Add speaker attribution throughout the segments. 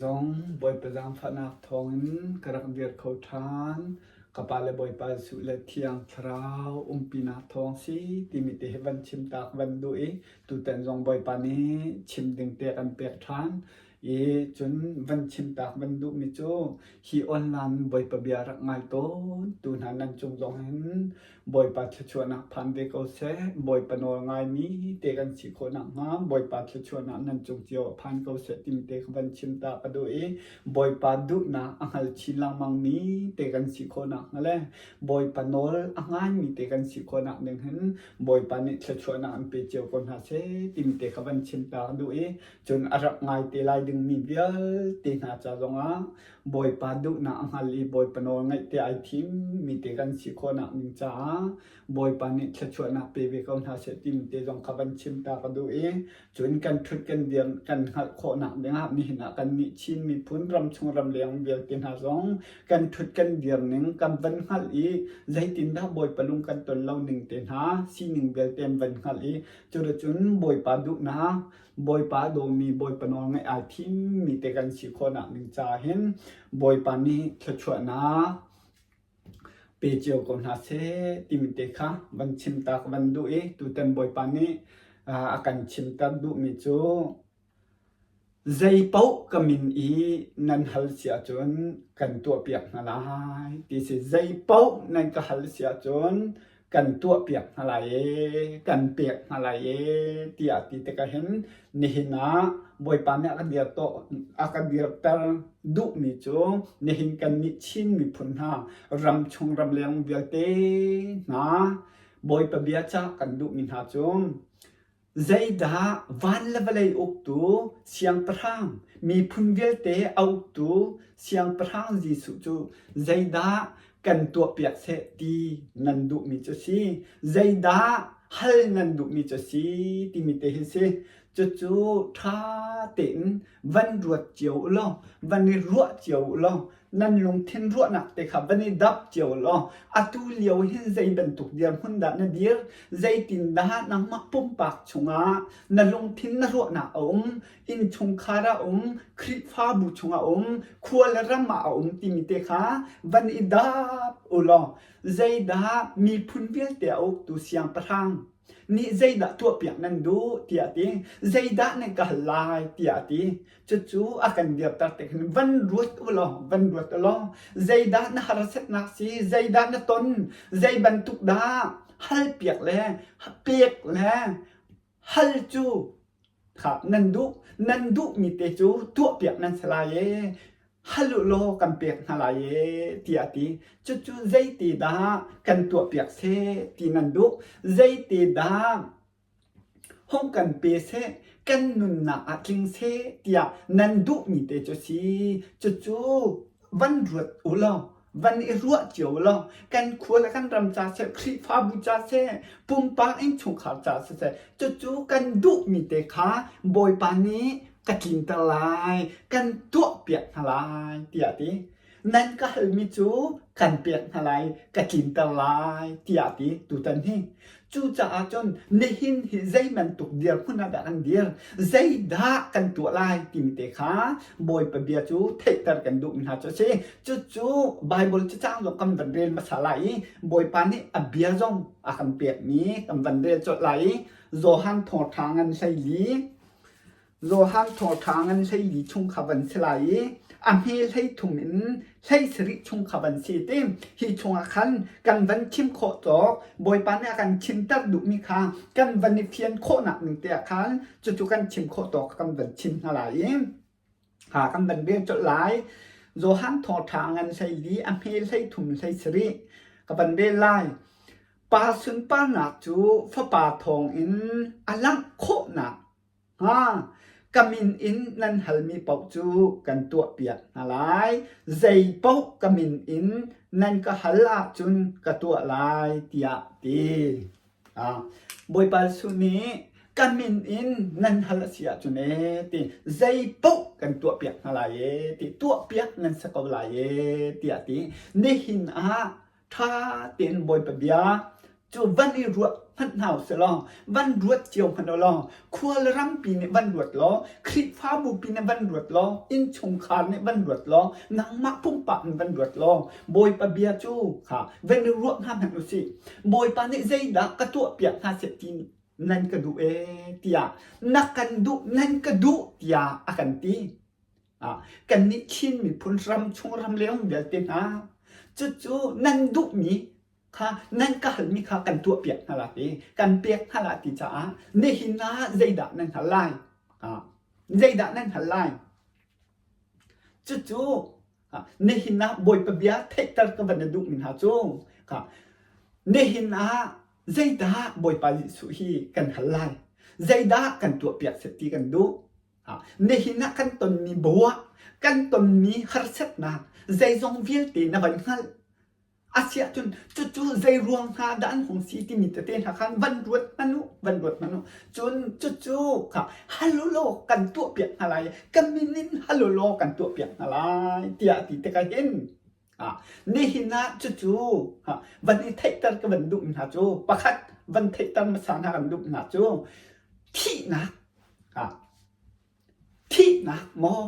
Speaker 1: Zong Bawipa zaangfahnak thawngin ka rak dir kho ṭhan. Ka pa le Bawipa Jesuh le Thiang Thlarau umpinak thawng si timi te hi van chim tak van duh i tutan zong Bawipa nih chim ding te kan pek ṭhan. I cun van chim tak van duhmi cu hi online Bawipa bia rak ngai tawn tu hna nan cung zong hin Bawipa thluachuahnak phan ve ko seh. Bawipa nawl ngaimi te kan si khawh nakhnga Bawipa thluachuahnak nan cung cio ah phan ko seh timi te kha van chim ta ka duh i Bawipa duhnak a hngal chin lengmangmi te kan si khawh nakhnga le Bawipa nawl a ngaimi te kan si khawh nak ding hin Bawipa nih thluachuahnak an pe cio ko hna seh timi te kha van chim ta ka duh i cun a rak ngai te lai dingmi vialte hna ca zongah Bawipa duhnak a hngal i Bawipa nawl ngaih te ai thim mi te kan si khawhnak ding caah Bawipa nih thluachuahnak pe ve ko hna seh timi te zong kha van chim ta ka duh i cun kan ṭhut kan dir kan hngalh khawhnak dingah nihin ah kannih Chin miphun ramchung ramleng vialte hna zong kan ṭhut kan dir ning kan van hngalh i zeitindah Bawipa lung kan ton lo ning te hna sining vialte an van hngalh i cuticun Bawipa duhnak Bawipa dawmi Bawipa nawl ngaih ai thimmi te kan si khawhnak ding caah hin Bawipa nih thluachuahnak pe cio ko hna seh timi te kha van chim ta ka van duh i tutan Bawipa nih a kan chimter duhmi cu zei paoh ka min i nan hal si ahcun kan tuahpiak hna lai ti si. Zei paoh nan ka hal si ahcun kan tuahpiak hna lai ee, kan pek hna lai ee tiah ti tikah hin nihin ah Bawipa nih a ka dir tawh a ka dirter duhmi cu nihin kannih Chin miphun hna ramchung ramleng vialte hna Bawipa bia cah kan duhmi hna cu Zeidah van le vawlei uktu Siangpahrang, miphun vialte a uktu Siangpahrang Jesuh cu zeidah kan tuahpiak seh ti nan duhmi cu si? Zeidah hal nan duhmi cu si timi te hi si. Cucu ṭha tein van ruat cio u law, van i ruah cio u law, nan lungthin ruahnak te kha van i dap cio law atu lio hin zei bantuk dirhmun dah na dir zeitindah nangmah pumpak chungah na lungthin na ruahnak a um innchungkhar a um Khrihfabu chungah a um khua le ram ah a um timi te kha van i dap u law zeidah miphun vialte a uktu siangpahrang nih zeidah tuahpiak nan duh tiah a ti zeidah nan ka hal lai tiah a ti cucu a kan dirter tik hin van ruat u law van ruat u law zeidah na harsatnak si zeidah na ton zei bantuk dah halpiak le pek le hal cu kha nan duh nan duhmi te cu tuahpiak nan si lai e hal u law kan pek hna lai e tiah a ti cucu zeiti dah kan tuahpiak seh ti nan duh zeiti dah hung kan pe seh kan nunnak ah tling seh tiah nan duhmi te cu si cucu van ruat u law van i ruah cio u law kan khua le kan ram ca seh Khrihfabu ca seh pumpak innchungkhar ca siseh cucu kan duhmi te kha Bawipa nih ka tlinter lai kan tuahpiak hna lai tiah a ti nan ka halmi cu kan pek hna lai ka tlinter lai tiah a ti tutan hi cucaah cun nihin hi zei bantuk dirhmun ah dah kan dir zeidah kan tuah lai timi te kha Bawipa bia cu theihter kan duhmi hna cu a si cucu Bible cacang zong kan van rel hmasa lai i Bawipa nih a bia zong a kan pekmi kan van rel colh lai i Johan thawngṭha ngan 14 Johan thawngṭha ngan 14 chung kha van si lai i a hme 13 in 17 chung kha van si ti hi chungah khan kan van chim khawh cawk Bawipa nih a kan chimter duhmi kha kan van i fian khawhnak ning te ah khan cucu kan chim khawh tawk kan van chim hna lai i ha kan van rel colh lai Johan thawngṭha ngan 14 a hme 13 17 ka van rel lai Pa sunparnak cu Fapa thawngin a langh khawhnak hnga ka min in nan halmi paoh cu kan tuahpiak hna lai. Zei paoh ka min in nan ka hal ahcun ka tuah lai tiah a ti. Ah, Bawipa Jesuh nih ka min in nan hal a si ahcun ee ti zei paoh kan tuahpiak hna lai ee ti tuahpiak nan si ko lai ee tiah a ti. Nihin ah ṭha tein Bawipa bia. Cu van i ruat hmanh hna usih law, van ruat cio hmanh u law, khual rampi nih van ruat law, Khrihfabu pi nih van ruat law, innchungkhar nih van ruat law, nangmah pumpak nih van ruat law, Bawipa bia cu kha van i ruah hna hmanh usih. Bawipa nih zeidah ka tuahpiak hna seh ti nan ka duh ee tiah na kan duh nan ka duh tiah a kan ti. Kannih Chin miphun ram chung ram leng vialte hna cucu nan duhmi kha nan ka halmi kha kan tuahpiak hna la ti kan pek hna la ti caah nihin ah zeidah nan hal lai? Zeidah nan hal lai? Cucu nihin ah Bawipa bia theihter ka van na duhmi hna cu nihin ah zeidah Bawipa Jesuh hi kan hal lai? Zeidah kan tuahpiak seh ti kan duh? Nihin ah kan tonmi buah, kan tonmi harsatnak zeizong vialte na van hngalh. Asiahcun cucu zei ruang hna dah an hung si timi tete hna khan van ruat hmanh u, van ruat hmanh u. Cun cucu kha hal u law kan tuahpiak hna lai, ka min in hal u law kan tuahpiak hna lai tiah a ti tikah hin nihin ah cucu van i theihter ka van duhmi hna cu pakhat van theihter hmasa hna kan duhmi hna cu thihnak thihnak maw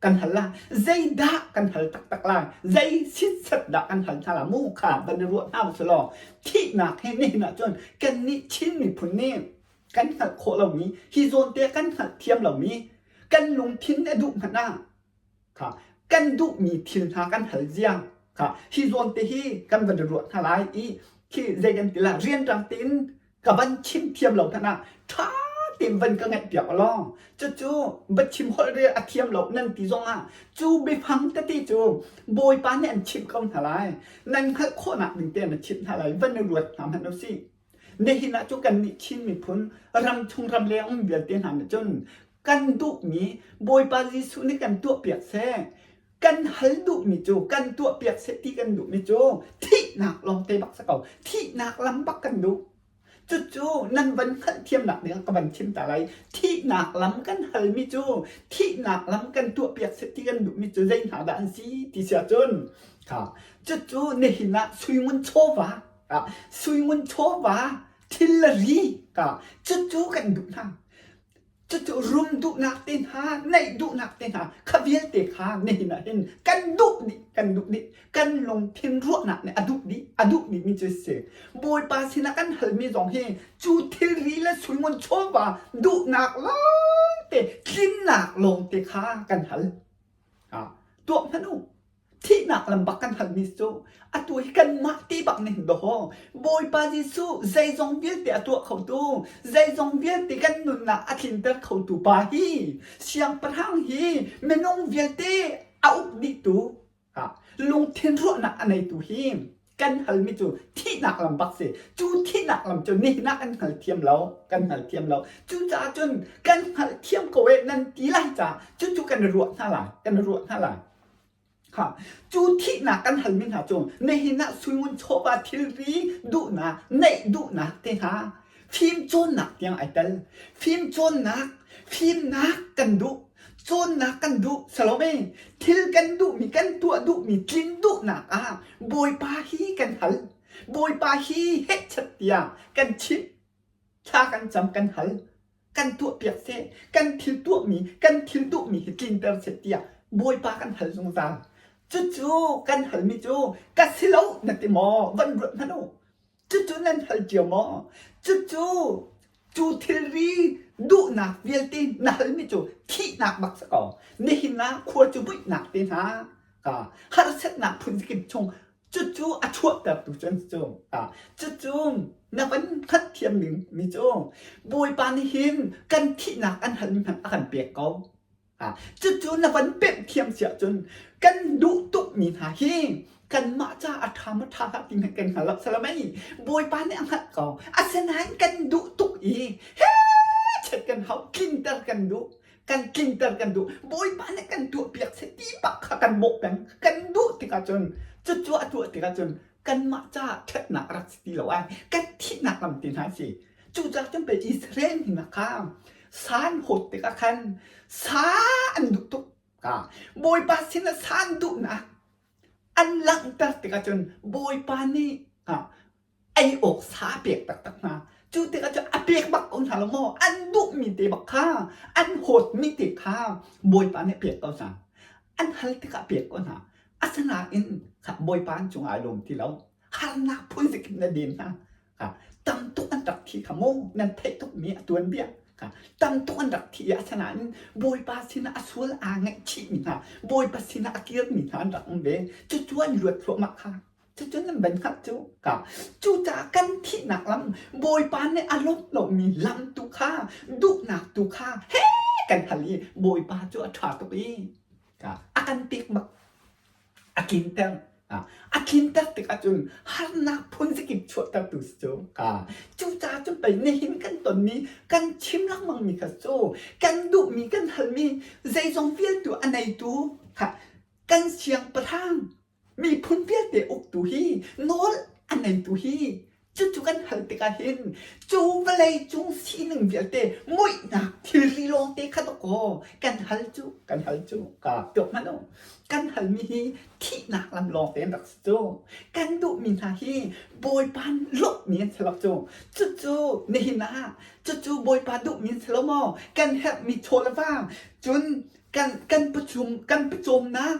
Speaker 1: kan hal la zeidah kan hal taktak lai zei sitset dah kan hal hna la mu kha van i ruah hna usih law thihnak he nihin ah cun kannih Chin miphun nih kan hngalh khawh lomi hi zawn te kan hngalh thiam lomi kan lungthin a duh hmanh ah kha kan duhmi thil hna kan hal zia kha hi zawn te hi kan van i ruah hna lai i khi zei kan ti la rianrang tein ka van chim thiam lo hmanh ah ṭha tein van ka ngaihpiak law cucu va chim holh rel a thiam lo nan ti zong ah cu biafang tete cu Bawipa nih an chimh ko hna lai nan hngalh khawhnak ding te an chimh hna lai van i ruat hna hmanh usih nihin ah cu kannih Chin miphun ram chung ram leng um vialte hna nih cun kan duhmi Bawipa Jesuh nih kan tuahpiak seh kan hal duhmi cu kan tuahpiak seh ti kan duhmi cu thihnak lawngte bak si ko thihnak lam bak kan duh cucu nan van hngalhthiamnak ding ka van chim ta lai thihnak lam kan halmi cu thihnak lam kan tuahpiak seh ti kan duhmi cu zei hna dah an si ti si ahcun kha cucu nihin ah suingun chawva suingun chawva thil le ri ka cucu kan duh hna Cucu rum duhnak te hna, neih duhnak te hna, kha vialte kha nihin ah hin kan duh dih, kan duh dih. Kan lungthin ruahnak nih a duh dih, a duh dihmi cu si. Bawipa sinah kan halmi zong hi cu thilri le suingun chawva duhnak lawngte, tlinnak lawngte kha kan hal. Tuah hmanh u. Thihnak lam bak kan halmi cu atu hi kanmah te bak nih dawh Bawipa Jesuh zeizong vialte a tuah khotu zeizong vialte kan nunnak a tlinter khotu pa hi siangpahrang hi minung vialte a uk dihtu lungthin ruahnak a neitu hi kan halmi cu thihnak lam bak si cu thihnak lam cu nihin ah kan hngal thiam lo kan hngal thiam lo cucaah cun kan hngalh thiam ko e nan ti lai ca cucu kan i ruah hna lai kan i ruah hna lai Ha, cu thihnak kan halmi hna cu nihin ah suingun chawva thilri duhnak, neih duhnak te hna, fim cawnnak tiang ai tel. Fim cawnnak, fimnak kan duh, cawnnak kan duh. Salome, thil kan duhmi, kan tuah duhmi tlin duhnak ah Bawipa hi kan hal. Bawipa hi hehchat tiah kan chimh, thla kan cam kan hal. Kan tuahpiak seh, kan thil tuahmi, kan thil duhmi hi tlinter seh tiah Bawipa kan hal zungzal. Cucu kan halmi cu ka si lo na ti maw? Van ruat hmanh u. Cucu nan hal cio maw? Cucu cu thilri duhnak vialte na halmi cu thihnak bak si ko. Nihin ah khua cu muihnak te hna, harsatnak phun kip chung Cucu a chuahtertu cu an si cu. Cucu na van hngalhthiam ding mi cu Bawipa nih hin kan thihnak an halmi hmanh a kan pek ko. Cucu na van pemh thiam si ahcun kan duh tukmi hna hi kanmah ca a ṭha maw ṭha hlah ti hmanh kan hngal lo salamei Bawipa nih a hngalh ko. Asinain kan duh tuk i he chet kan hau tlinter kan duh. Kan tlinter kan duh. Bawipa nih kan tuahpiak seh ti bak kha kan bawh peng. Kan duh tikah cun cucu a tuah tikah cun kanmah caah ṭhatnak a rak si ti lo ai. Kan thihnak lam te hna a si. Cucaah cun pei Israel mi hna kha sa an hawt tikah khan sa an duh tuk. Bawipa sinah sa an duhnak an langhter tikah cun Bawipa nih. Ei awk sa a pek taktak hna. Cu tikah cun a pek bak ko hna lo maw? An duhmi te bak kha, an hawtmi te kha Bawipa nih a pek ko hna. An hal tikah a pek ko hna. Asinain Bawipa an cungah ai lawm ti lo. Harnak phunzik in na den hna. Tam tuk an rak thi kha mu nan theih tukmi a tuanbia. Tam tuk an rak thi i asinain Bawipa sinah a sual aa ngaihchihmi hna, Bawipa sinah a kirmi hna an rak um ve. Cucu an luat thluahmah kha. Cucu nan van hngalh cu. Cucaah kan thihnak lam Bawipa nih a lawmh lomi lam tu kha duhnak tu kha he kan hal i Bawipa cu a ṭha tuk i a kan pek bak. A tlinter. A tlinter tikah cun harnak phunzakip chuahtertu si cu. Cucaah cun pei nihin kan tonmi kan chim lengmangmi kha cu kan duhmi kan halmi zeizong vialte a neitu kan siangpahrang miphun vialte uktu hi nawl a neitu hi cucu kan hal tikah hin cu vawlei cung sining vialte muihnak thilri lawngte kha dawkaw kan hal cu kan hal cu ka tuak hmanh u kan halmi hi thihnak lam lawngte an rak si cu kan duhmi hna hi Bawipa lawmhmi an si lo cu cucu nihin ah cucu Bawipa duhmi an si lo maw kan herhmi chaw le va cun kan kan pachum kan pawcawmnak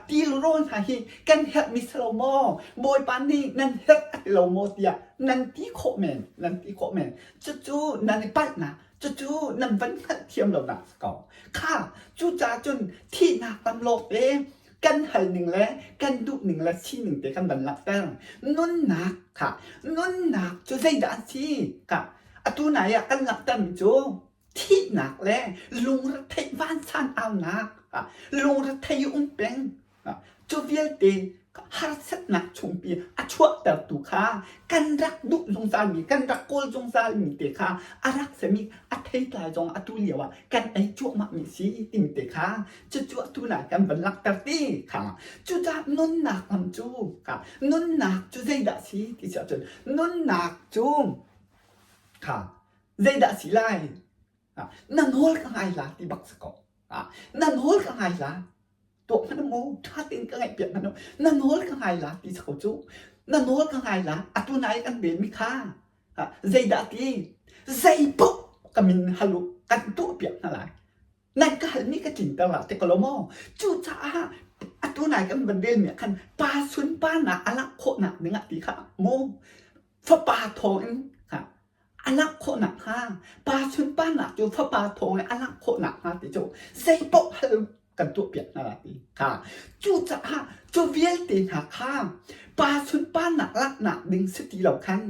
Speaker 1: Tilrawl hna hi kan herhmi si lo maw? Bawipa nih nan herh a ti lo maw tiah nan ti khawh men, nan ti khawh men. Cucu nan i palhnak, cucu nan van hngalhthiam lonak si ko. Kha, cucaah cun thihnak lam lawngte kan hal ning le kan duh ning le sining te kan van langhter. Nunnak kha, nunnak cu zeidah a si? Kha, atu nai ah kan langhtermi cu thihnak le lungretheih vansan aunak lungrethei um peng cu vialte harsatnak chungpi a chuahtertu kha kan rak duh zungzalmi kan rak kawl zungzalmi te kha a rak simi a theitlai zong atu lio ah kan ei cuahmahmi si timi te kha cucu atu nai kan van langhter ti kha cucaah nunnak lam cu kha nunnak cu zeidah si ti si ahcun nunnak cu kha Zeidah si lai? Na nawl ka ngai la ti bak si ko. Na nawl ka ngai la. Tuah hmanh mu, ṭha tein ka ngaihpiak hmanh Na nawl ka ngai la ti si ko cu. Na nawl ka ngai la. Atu nai kan benmi kha zeidah ti? Zei paoh ka min hal u, kan tuahpiak hna lai. Nan ka halmi ka tlinter la ti ko lo maw? Cucaah atu nai kan van relmi ah khan pa sunparnak a langh khawhnak ding ah ti kha mu fapa thawng in a langh khawh nakhnga pa sunparnak cu fapa thawng in a langh khawh nakhnga ti cu zeipaoh hal kan tuahpiak hna la ti kha cucaah cu vialte hna kha pa sunparnak langhnak ding si ti lo khan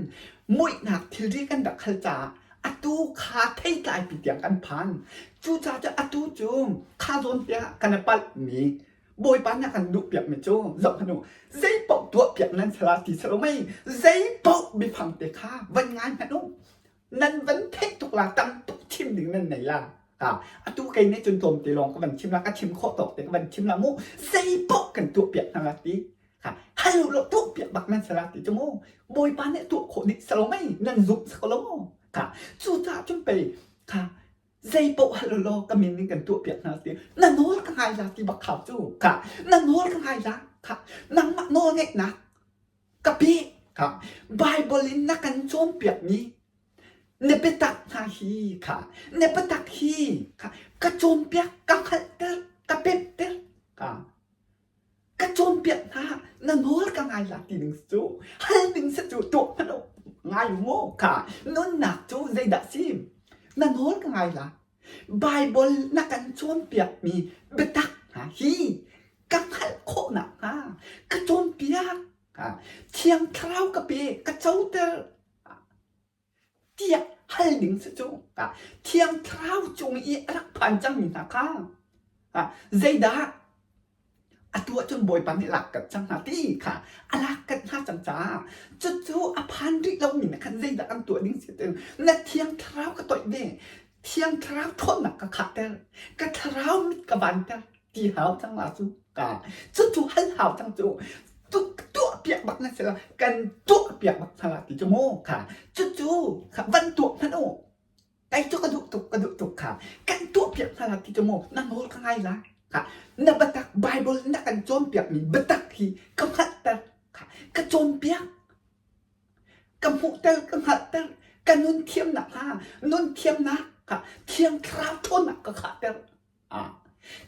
Speaker 1: muihnak thilri kan rak hal caah atu kha theitlaipi tiang kan phan cucaah cu atu cu kha zawn tiang kan i palhmi Bawipa nih a kan duhpiakmi cu zohhmanh u, zeipaoh tuahpiak nan si la ti si lo mei, zeipaoh biafang te kha van ngai hmanh u. Nan van theih tuk la, tam tuk chim ding nan nei la. Ha, atu kei nih cun tlawmte lawng ka van chim la, ka chim khawh tawk te ka van chim la mu, zeipaoh kan tuahpiak hna la ti. Ha, hal u law tuahpiak bak nan si la ti cu mu. Bawipa nih tuah khawh dih si lo mei, nan zumh si ko lo mu. Ha, cucaah cun pei, kha Zeipaoh hal u law ka min in kan tuahpiak hna ti na nawl ka ngai la ti bak khau cu kha na nawl ka ngai la kha nangmah nawl ngeihnak ka pe kha Bible in na kan cawnpiakmi na biatak hna hi kha na biatak hi kha ka cawnpiak ka hngalhter ka pemhter kha Ka cawnpiak hna, na nawl ka ngai la ti ding cu hal ding si cu tuah hmanh u ngai u mu kha nunnak cu zeidah si na nawl ka ngai la Bible na kan cawnpiakmi biatak hna hi ka hngalh khawh nakhnga ka cawnpiak Thiang Thlarau ka pe ka coter tiah hal ding si cu Thiang Thlarau cung i a rak phan cangmi hna kha zeidah atu ahcun Bawipa nih lak kat cang hna ti kha a lak kat hna cang caah cucu a phan rih lomi nih khan zeidah kan tuah ding si ti na Thiang Thlarau ka toih ve Thiang Thlarau ṭhawnnak ka khahter ka thlarau mit ka vanter ti hau cang la cu ka cucu hal hau cang cu tuah piak bak na si la kan tuah piak bak hna la ti cu mu kha cucu kha van tuah hmanh u kai cu ka duh tuk ka duh tuk kha kan tuah piak hna la ti cu mu na nawl ka ngai la kha na biatak Bible na kan cawnpiak mi biatak hi ka hngalhter kha ka cawnpiak. Ka hmuhter, ka hngalhter, ka nun thiamnak hnga, nun thiamnak kha Thiang Thlarau ṭhawnnak ka khahter.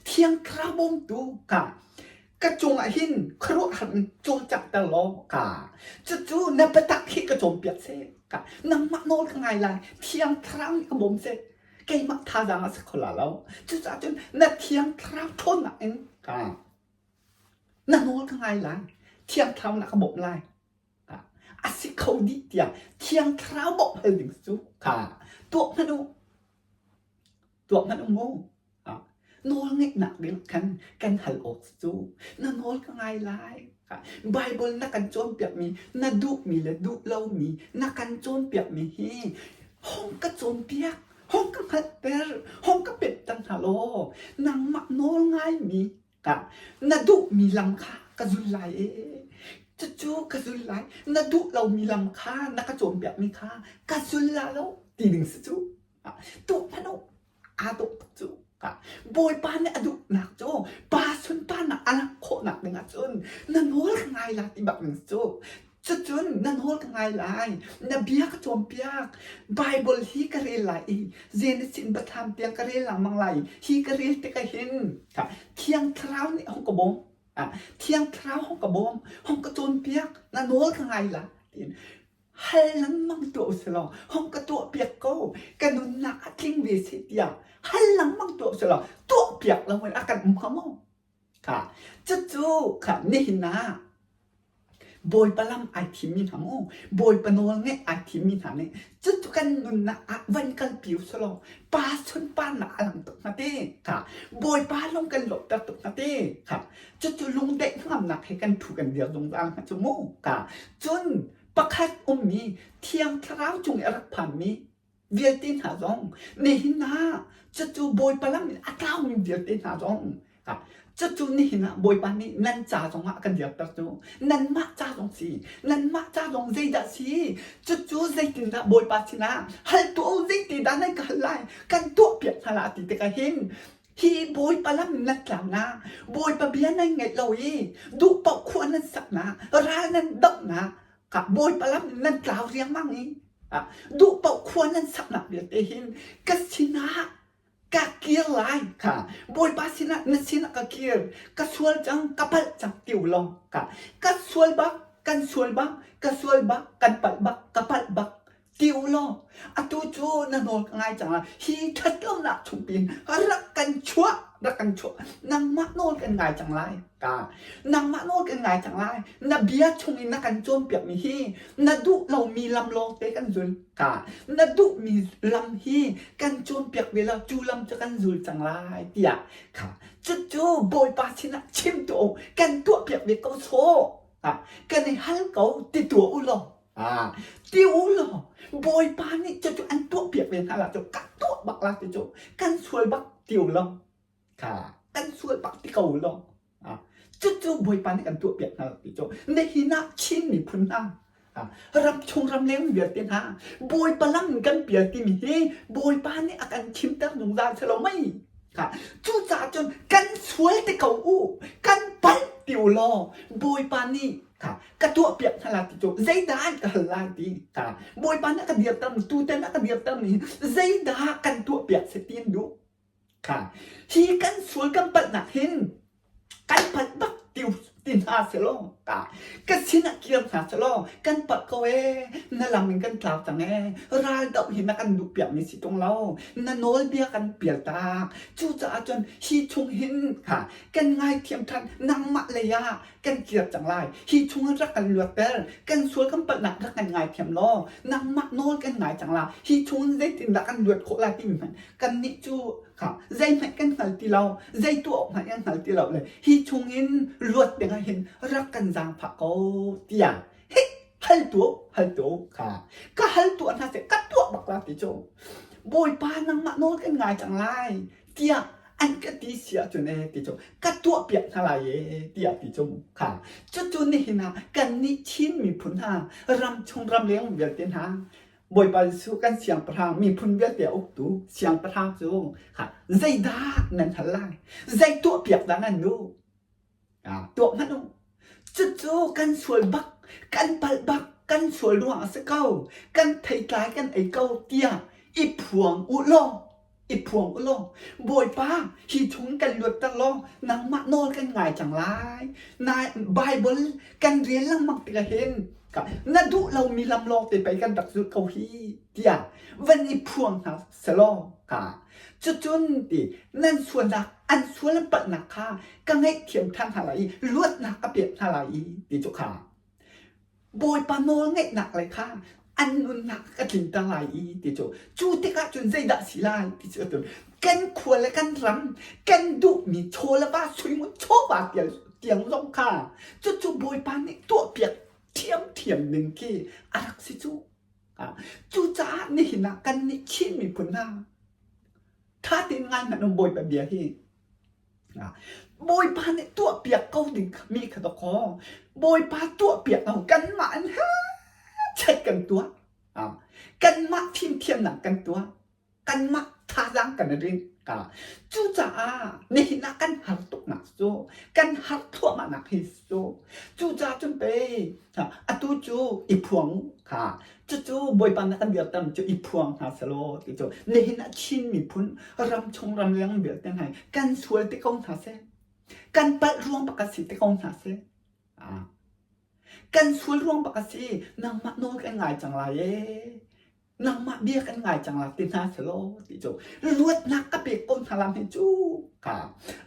Speaker 1: Thiang Thlarau bawmtu ka ka cungah hin khuaruahhar in cawlcanghter law ka cucu na biatak hi ka cawnpiak seh. Ka nangmah nawl ka ngai lai. Thiang Thlarau nih ka bawm seh. Keimah thazaang a si kho la lo. Cucaah cun na Thiang Thlarau ṭhawnnak in ka na nawl ka ngai lai. Thiang Thlarau na ka bawmh lai. A si kho dih tiah Thiang Thlarau bawmh hal ding cu kha tuah hmanh u. Tuah hmanh u mu. Nawlngeihnak ding khan kan hal awk cu na nawl ka ngai lai. Bible na kan cawnpiakmi, na duhmi le duh lomi na kan cawnpiakmi hi hong ka cawnpiak, hong ka hngalhter, hong ka pemhter hna law nangmah nawl ngaimi Ka na duhmi lam kha ka zul lai ee. Cucu ka zul lai. Na duh lomi lam kha na ka cawnpiakmi kha ka zul la lo ti ding si cu. Tuah hmanh u. Aa dawh tuk cu. Bawipa nih a duhnak cu pa sunparnak a langh khawhnak ding ahcun na nawl ka ngai la ti bak ding si cu. Cucun na nawl ka ngai lai. Na bia ka cawnpiak. Bible hi ka rel lai i Genesis in Biathlam tiang ka rel lengmang lai i hi ka rel tikah hin Thiang Thlarau nih hong ka bawm. Thiang Thlarau hong ka bawm, hong ka cawnpiak, na nawl ka ngai la tiin hal lengmang tuah usih law hong ka tuahpiak ko, ka nunnak a tling ve seh tiah hal lengmang tuah usih law tuahpiak loin a kan um hnga maw? Kha cucu kha nihin ah Bawipa lam ai thimmi hna mu, Bawipa nawl ngeih ai thimmi hna nih cucu kan nunnak ah van kalpi usih law pa sunparnak a lang tuk hnga ti. Kha Bawipa lung kan lawmhter tuk hnga ti. Kha cucu lungdaih hnangamnak he kan thu kan dir zungzal hnga cu mu. Kha cun pakhat ummi Thiang Thlarau cung i a rak phanmi vialte hna zong nihin ah cucu Bawipa lam in a tlaumi vialte hna zong cucu nihin ah Bawipa nih nan ca zongah a kan dirter cu nanmah ca zong si nanmah ca zong zeidah si cucu zeitindah Bawipa sinah hal tuah u zeitindah nan ka hal lai kan tuahpiak hna la ti tikah hin hi Bawipa lam in nan tlaunak Bawipa bia nan ngaih lo i duh paoh khua nan saknak ral nan dohnak Bawipa lam in nan tlau riangmang i duh paoh khua nan saknak vialte hin ka sinah ka kir lai kha Bawipa sinah na sinah ka kir ka sual cang ka palh cang ti u law ka ka sual bak kan sual bak ka sual bak kan palh bak ka palh bak ti u law atu cu na nawl ka ngai cang hi ṭhatlonak chung pin rak kan chuah rak kan chuah nangmah nawl kan ngai cang lai ka nangmah nawl kan ngai cang lai na bia chung in na kan cawnpiakmi hi na duh lomi lam lawng te kan zul ka na duhmi lam hi kan cawnpiak ve lo cu lam cu kan zul cang lai tiah kha cucu Bawipa sinah chim tuah u kan tuahpiak ve ko sawh kan i hal ko ti tuah u law Ti u law Bawipa nih cucu an tuahpiak ve hna la cu ka tuah bak la ti cu kan sual bak ti u law kha kan sual bak ti ko u law cucu Bawipa nih kan tuahpiak hna ti cu nihin ah Chin miphun hna ram chung ram leng vialte hna Bawipa lam kan pial timi hi Bawipa nih a kan chimter zungzal si lo mei cucaah cun kan sual ti ko u kan palh ti u law Bawipa nih ka tuahpiak hna la ti cu zeidah an ka hal lai ti ka Bawipa nih a ka dirter tutan a ka dirter ni zeidah kan tuahpiak si ti an duh kha hi kan sual kan palhnak hin kan palh bak ti ti hna selaw ka ka sinah kir hna selaw kan palh ko ee na lam in kan tlau cang ee ral doh hi na kan duh piak mi si tung lo na nawlbia kan pial tak cucaah cun hi chung hin kha kan ngaithiam than nangmah lei ah kan kir cang lai hi chungah rak kan luatter kan sual kan palhnak rak kan ngaithiam law nangmah nawl kan ngai cang la hi chungin zeitindah kan luat khawh lai timi hmanh kannih cu kha zeihmanh kan hngal ti lo zei tuah awk hmanh kan hngal ti lo le hi chungin luat ding ah hin rak kan zaangfah ko tiah hi hal tuah hal tuah kha ka hal tuah hna seh ka tuah bak la ti cu Bawipa nangmah nawl kan ngai cang lai tiah an ka ti si ahcun ee ti cu ka tuahpiak hna lai ee tiah ti cu kha cucu nihin ah kannih Chin miphun hna ramchung ramleng vialte hna Bawipa Jesuh kan siangpahrang miphun vialte a uktu siangpahrang cu kha zeidah nan hal lai zei tuahpiak dah nan duh tuah hmanh u cucu kan sual bak kan palh bak. Kan sual ruangah a si ko. Kan theitlai kan ei ko tiah i phuang u law i phuang u law Bawipa hi chung kan luatter law nangmah nawl kan ngai cang lai. Na Bible kan rel lengmang tikah hin na duh lomi lam lawng te pei kan rak zulh ko hi tiah van i phuang hna selaw ka cucun ti nan sualnak an sual an palhnak kha ka ngaihthiam ṭhan hna lai i luatnak ka pek hna lai i ti cu kha Bawipa nawl ngeihnak le kha an nunnak ka tlinter lai i ti cu cu tikah cun zeidah si lai ti cu atu kan khua le kan ram kan duhmi chaw le va suingun chawva tiang zong kha cucu Bawipa nih tuahpiak ṭhiamṭhiam ding khi a rak si cu. Cucaah nihin ah kannih Chin miphun hna ṭha tein ngai hmanh um Bawipa bia hi Bawipa nih tuahpiak ko ding mi kha dawkaw Bawipa tuahpiak lo kanmah in chet kan tuah. Kanmah fimthiamnak kan tuah. Kanmah thazaang kan i rinh. Cucaah nihin ah kan har tuknak cu kan har thluahmahnak hi cu cucaah cun pei atu cu i phuang kha cucu Bawipa nih kan dirter cu i phuang hna selaw ti cu nihin ah Chin miphun ramchung ramleng vialte hna kan sual ti ko hna seh kan palh ruang bak a si ti ko hna seh kan sual ruang bak a si nangmah nawl kan ngai cang lai ee nangmah bia kan ngai cang la ti hna selaw ti cu luatnak ka pek ko hna lam hi cu ka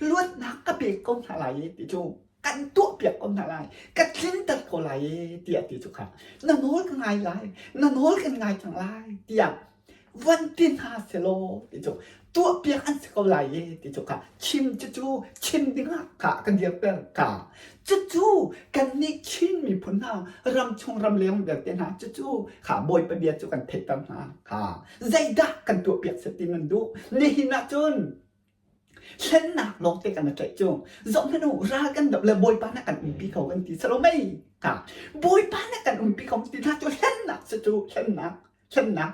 Speaker 1: luatnak ka pek ko hna lai i ti cu kan tuah piak ko hna lai ka tlinter ko lai i tiah ti cu kha na nawl ka ngai lai na nawl kan ngai cang lai tiah van ti hna selaw ti cu tuah piak an si ko lai i ti cu kha chim cucu chim dingah kha kan dirter ka Cucu kannih Chin miphun hna ramchung ramleng vialte hna cucu kha Bawipa bia cu kan theihter hna kha zeidah kan tuahpiak seh ti nan duh nihin ah cun hlennak lawngte kan i tlaih cu zohhmanh u ral kan doh le Bawipa nih kan umpi ko kan ti salo mei kha Bawipa nih kan umpi ko ti hna cu hlennak cu hlennak hlennak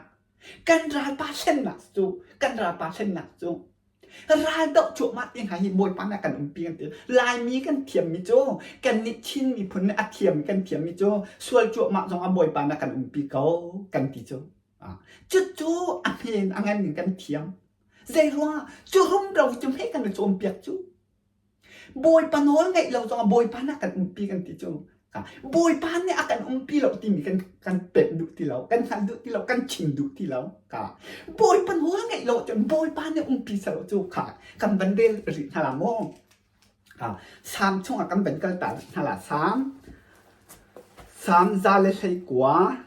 Speaker 1: kan ralpa hlennak cu kan ralpa hlennak cu Raldoh cuahmah ti hna hi Bawipa nih a kan umpi kan ti. Laimi kan thiammi cu kannih Chin miphun nih a thiam kan thiammi cu sual cuahmah zong ah Bawipa nih a kan umpi ko kan ti cu. Cucu a hmen a ngan in kan thiam. Zei ruangah cu rumro cu hme kan i cawnpiak cu. Bawipa nawl ngeih lo zongah Bawipa nih a kan umpi kan ti cu. Bawipa nih a kan umpi lo timi kan kan pemh duh ti lo, kan hngal duh ti lo, kan chim duh ti lo. Ka Bawipa nawl ngeih lo cun Bawipa nih umpi seh cu kha kan van rel rih hna la maw? Salm chungah kan van kal ta hna la. Salm Salm 119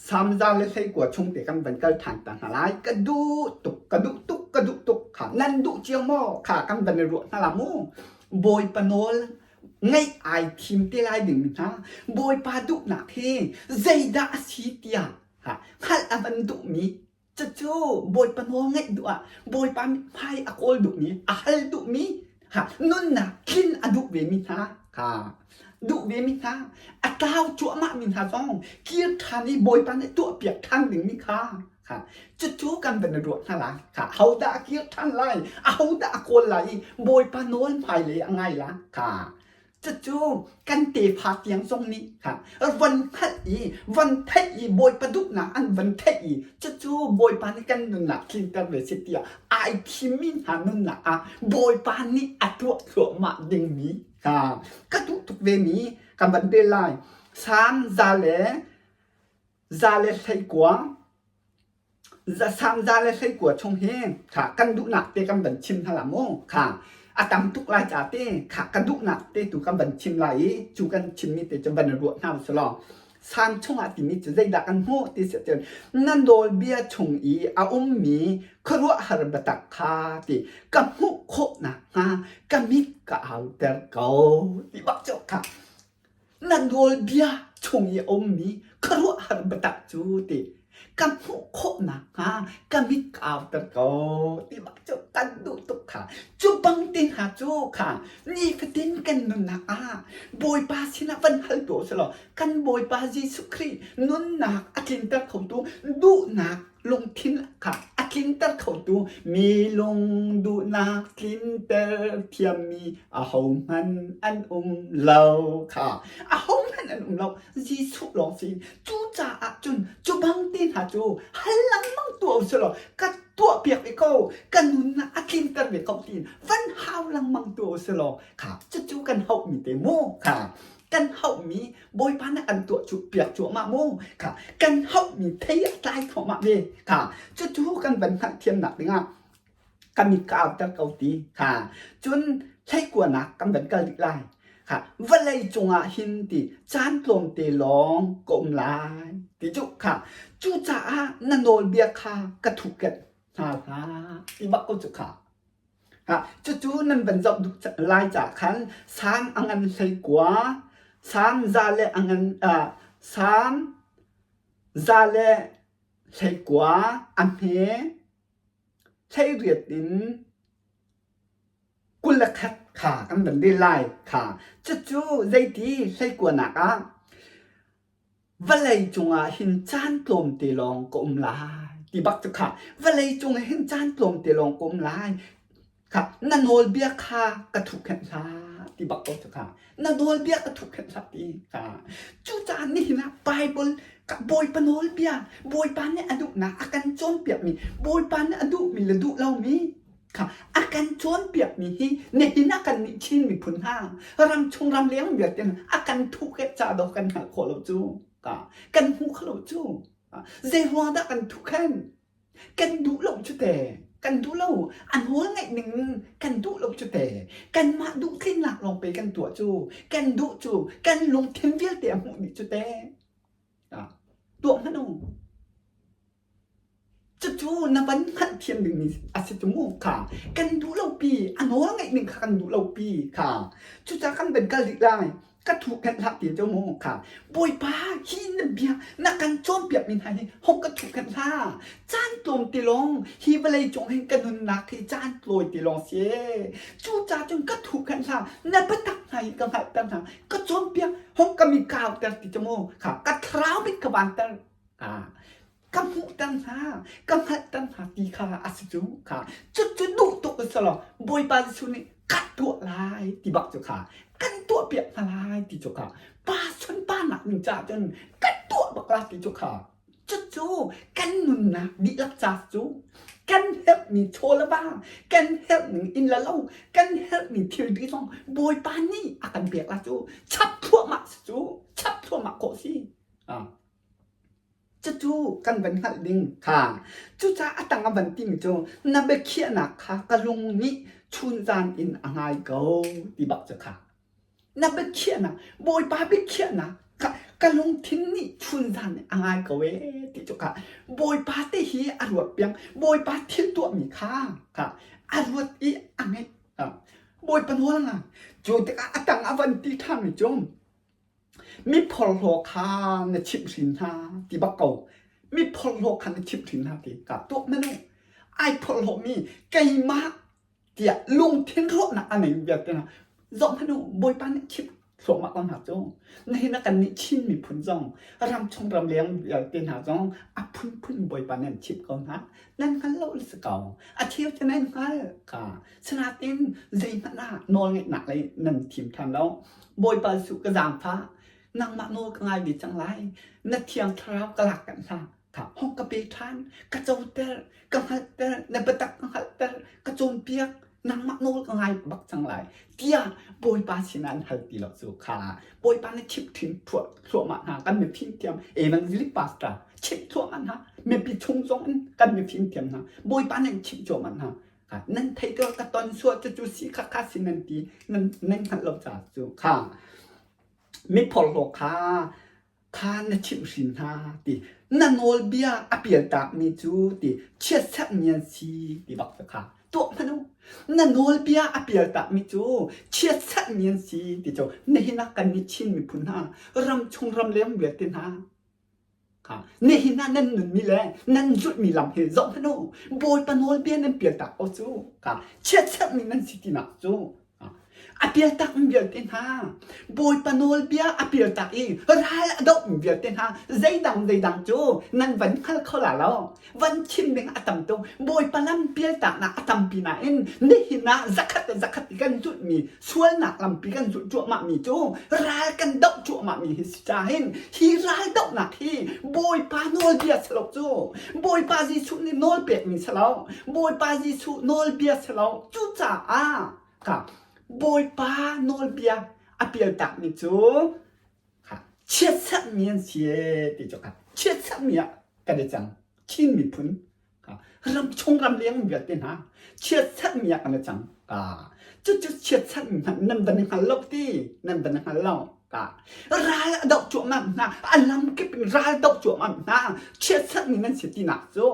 Speaker 1: Salm 119 chung te kan van kal ṭhan ta hna lai. Ka duh tuk, ka duh tuk, ka duh tuk. Kha nan duh cio maw? Kha kan van i ruah hna la mu. Bawipa nawl ngaih ai thim te lai ding hna. Bawipa duhnak hi zeidah a si tiah ha, hngalh a van duhmi Cucu Bawipa nawl ngaih duh ah Bawipa mithmai a kawl duhmi, a hal duhmi, ha, nunnak tlin a duh vemi hna kha duh vemi hna, a tlau cuahmahmi hna zong kir ṭhan i Bawipa nih tuahpiak ṭhan dingmi kha kha cucu kan van i ruah hna lai. Kha hodah a kir ṭhan lai, ahodah a kawl lai i Bawipa nawl hmailei a ngai la kha Cucu kan tefa tiang zong nih kha van hngalh i van theih i Bawipa duhnak an van theih i cucu Bawipa nih kan nunnak tlinter ve seh tiah ai thimmi hna nunnak ah Bawipa nih a tuah thluahmah dingmi kha ka duh tuk vemi kan van rel lai. Salm 119 Salm 119 chung hi kha kan duhnak te kan van chim hna la mu. Kha a tam tuk lai ca te kha ka duhnak te tu kan van chim lai i cu kan chimmi te cu van i ruah hna usih law Salm chungah timi cu zeidah kan hmuh ti si ahcun na nawlbia chung i a ummi khuaruahhar biatak kha ti ka hmuh khawh nakhnga ka mit ka auter ko ti bak cu kha Na nawlbia chung i a ummi khuaruahhar biatak cu ti ka hmuh khawh nakhnga ka mit ka auter ko ti bak cu kan duh tuk kha. Cu bang te hna cu kha nifatin kan nunnak ah Bawipa sinah van hal tuah usih law kan Bawipa Jesuh Khrih nunnak a tlinter khotu duhnak. Lungthin kha a tlinter khotu mi lung duhnak tlinter thiammi ahohmanh an um lo kha ahohmanh an um lo. Jesuh lawng si. Cucaah cun cu bang te hna cu hal lengmang tuah u sih law ka tuahpiak ve ko, ka nunnak a tlinter ve ko tiin van hau lengmang tuah u sih law kha cucu kan hauhmi te mu kha kan hauhmi Bawipa nih an tuah cu piak cuahmah mu kha kan hauhmi thei a tlai thluahmah ve kha cucu kan van hngalhthiamnak dingah kan i kauter ko ti kha cun hleikuanak kan van kal rih lai kha vawlei cungah hin ti caan tlawmte lawng ka um lai ti cu kha cucaah na nawlbia kha ka thuhkenh hna hlah ti bak ko cu kha Cucu nan van zoh duh lai caah khan Salm a ngan 19, Salm 100 Salm 119 a hme 18 in 21 kha kan van rel lai kha. Cucu zeiti 19nak ah Vawlei cungah hin caan tlawmte lawng ka um lai ti bak cu kha vawlei cung ah hin caan tlawmte lawng ka um lai kha na nawlbia kha ka thuhkhenh hlah ti bak ko cu kha na nawlbia ka thuhkhenh hlah ti kha cucaah nihin ah Bible ka Bawipa nawlbia Bawipa nih a duhnak a kan cawnpiakmi Bawipa nih a duhmi le duh lomi kha a kan cawnpiakmi hi nihin ah kannih Chin miphun hna ramchung ramleng vialte a kan thuhkhenh ca dawh kan hngalh khawh lo cu ka kan hmu kho lo cu zei ruang dah kan thuhkhenh kan duh lo cu te kan duh lo a nawl ngaih ning kan duh lo cu te kanmah duh tlinnak lawng pe kan tuah cu kan duh cu kan lungthin vialte a hmuh dih cu te tuah hmanh u Cucu na van hngalhthiam dingmi a si cu mu kha kan duh lopi a nawl ngeih ning kha kan duh lopi kha cucaah kan van kal rih lai ka thu khenh hlah ti cu mu kha Bawipa hi na bia na kan cawnpiak mi hna hi hong ka thu khenh hlah caan tlawm ti lawng hi vawlei cung hin ka nunnak hi caan tlawi ti lawng si cucaah cun ka thu khenh hlah na biatak hna hi ka hngalhter hna ka cawnpiak hong ka mi kauter ti cu mu kha ka thlarau mit ka vanter ka hmuhter hna ka hngalhter hna ti kha a si cu kha cucu duh tuk a si lo Bawipa Jesuh nih ka tuah lai ti bak cu kha kan tuah piak hna lai ti cu kha pa sunparnak ning caah cun kan tuah bak la ti cu kha cucu kan nunnak dihlak ca cu kan herhmi chaw le va kan herhning inn le lo kan herhmi thilri zong Bawipa nih a kan pek la cu chap thluahmah si cu chap thluahmah khawh si Cucu kan van hngalh ding kha. Cucaah a tang a van timi cu na biakhiahnak kha ka lung nih chunzan in a ngai ko ti bak cu kha. Na biakhiahnak, Bawipa biakhiahnak kha ka lungthin nih chunzan in a ngai ko ee ti cu kha. Bawipa te hi a ruat piang, Bawipa thil tuahmi kha kha a ruat i a ngeih. Bawipa nawl nga. Cu tikah a tang a van ti ṭhanmi cu Mi phorhlaw kha na chimhhrin hna ti bak ko. Mi phorhlaw kha na chimhhrin hna ti ka tuak hmanh u. Ai phorhlawmi keimah tiah lungthin ruahnak a nei vialte hna zoh hmanh u Bawipa nih chimh thluahmah ko hna cu. Nihin ah kannih Chin miphun zong ramchung ramleng vialte hna zong a phunphun Bawipa nih an chimh ko hna. Nan hngal lo si ko. A cheu cu nan hngal ka. Sinain zeihmanh ah nawlngeihnak lei nan thim ṭhan lo. Bawipa Jesuh ka zaangfah, nangmah nawl ka ngai ve cang lai. Na thiang thlarau ka lak kanh hlah. Kha hong ka pe ṭhan, ka coter, ka hngalhter, na biatak ka hngalhter, ka cawnpiak, nangmah nawl ka ngai bak cang lai. Tiah Bawipa sinah an hal ti lo cu kha Bawipa na chimh ṭhin thluahmah hna kan mifim thiam evangelic pastor chimh thluahmah hna mipi chung zong in kan mifim thiam hna Bawipa nan chimh cuahmah hna Nan theih ko ka ton suah cucu si kha kha si nan ti nan nan hngalh lo caah cu kha mi phorhlaw kha kha na chimhhrin hna ti na nawlbia a pialtakmi cu ti chiatserhmi an si ti bak cu kha tuah hmanh u na nawlbia a pialtakmi cu chiatserhmi an si ti cu nihin ah kannih Chin miphun hna ramchung ramleng vialte hna Nihin ah nan nunmi le nan zulhmi lam hi zoh hmanh u. Bawipa nawlbia nan pialtak ko cu. Chiatserhmi nan si tinak cu. A pialtak mi vialte hna, Bawipa nawlbia a pialtak i ral a doh mi vialte hna, zeidang zeidang cu nan van hngal kho la lo. Van chim ding a tam tuk. Bawipa lam pialtaknak a tampi nain nihin ah zakhat le zakhat i kan zulhmi sualnak lampi kan zulh cuahmahmi cu ral kan doh cuahmahmi hi si cahin hi ral dohnak hi Bawipa nawlbia si lo cu Bawipa Jesuh nih nawl pekmi si lo Bawipa Jesuh nawlbia si lo cucaah ka Bawipa nawlbia a pialtakmi cu chiatserhmi an si ee ti cu chiatserhmi ah kan i cang. Chin miphun ramchung ramleng vialte hna chiatserhmi ah kan i cang. Cucu chiatserhmi hmanh nan van i hngal lo ti nan van i hngal lo. Ral a doh cuahmah hna a lamkip in ral doh cuahmah hna chiatserhmi nan si tinak cu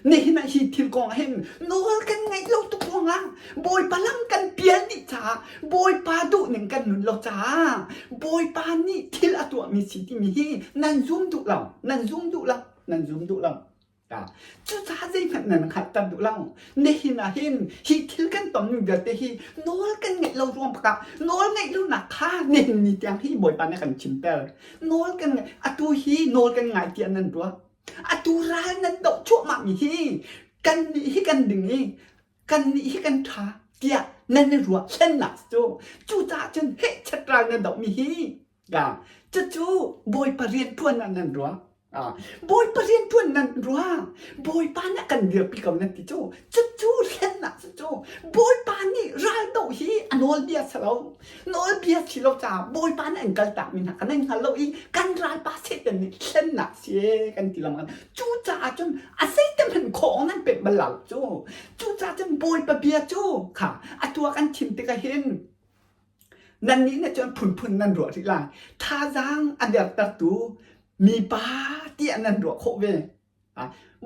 Speaker 1: Nihin ah hi thil kong ah hin nawl kan ngaih lo tuk ruangah Bawipa lam kan pial dih caah Bawipa duhning kan nun lo caah Bawipa nih thil a tuahmi si timi hi nan zum duh lo nan zum duh lo nan zum duh lo cucaah zeihmanh nan hngalhter duh lo nihin ah hin hi thil kan tonmi vialte hi nawl kan ngeih lo ruang bakah nawl ngeih lonak kha nihin ni tiang hi Bawipa nih a kan chimter nawl kan atu hi nawl kan ngai tiah nan ruah Atu ral nan doh cuahmahmi hi kannih hi kan ding i kannih hi kan ṭha tiah nan i ruah hlennak cu cucaah cun hehchat ral nan dohmi hi cucu Bawipa rianṭuan ah nan ruah. Bawipa rianṭuan nan ruah. Bawipa nih a kan dirpi ko nan ti cu cucu hlennak cu Bawipa nih ral doh hi a nawlbia si lo. Nawlbia si lo caah Bawipa nih an kaltakmi hna kha nan hngal lo i kan ralpa Satan nih hlennak si ee kan ti lengmang. Cucaah cun a zeite hmanh khawh nan pek bal lo cu. Cucaah cun Bawipa bia cu kha atu ah kan chim tikah hin nannih nih cun phunphun nan ruah rih lai. Thazaang a dertertu mipa tiah nan ruah khawh ve.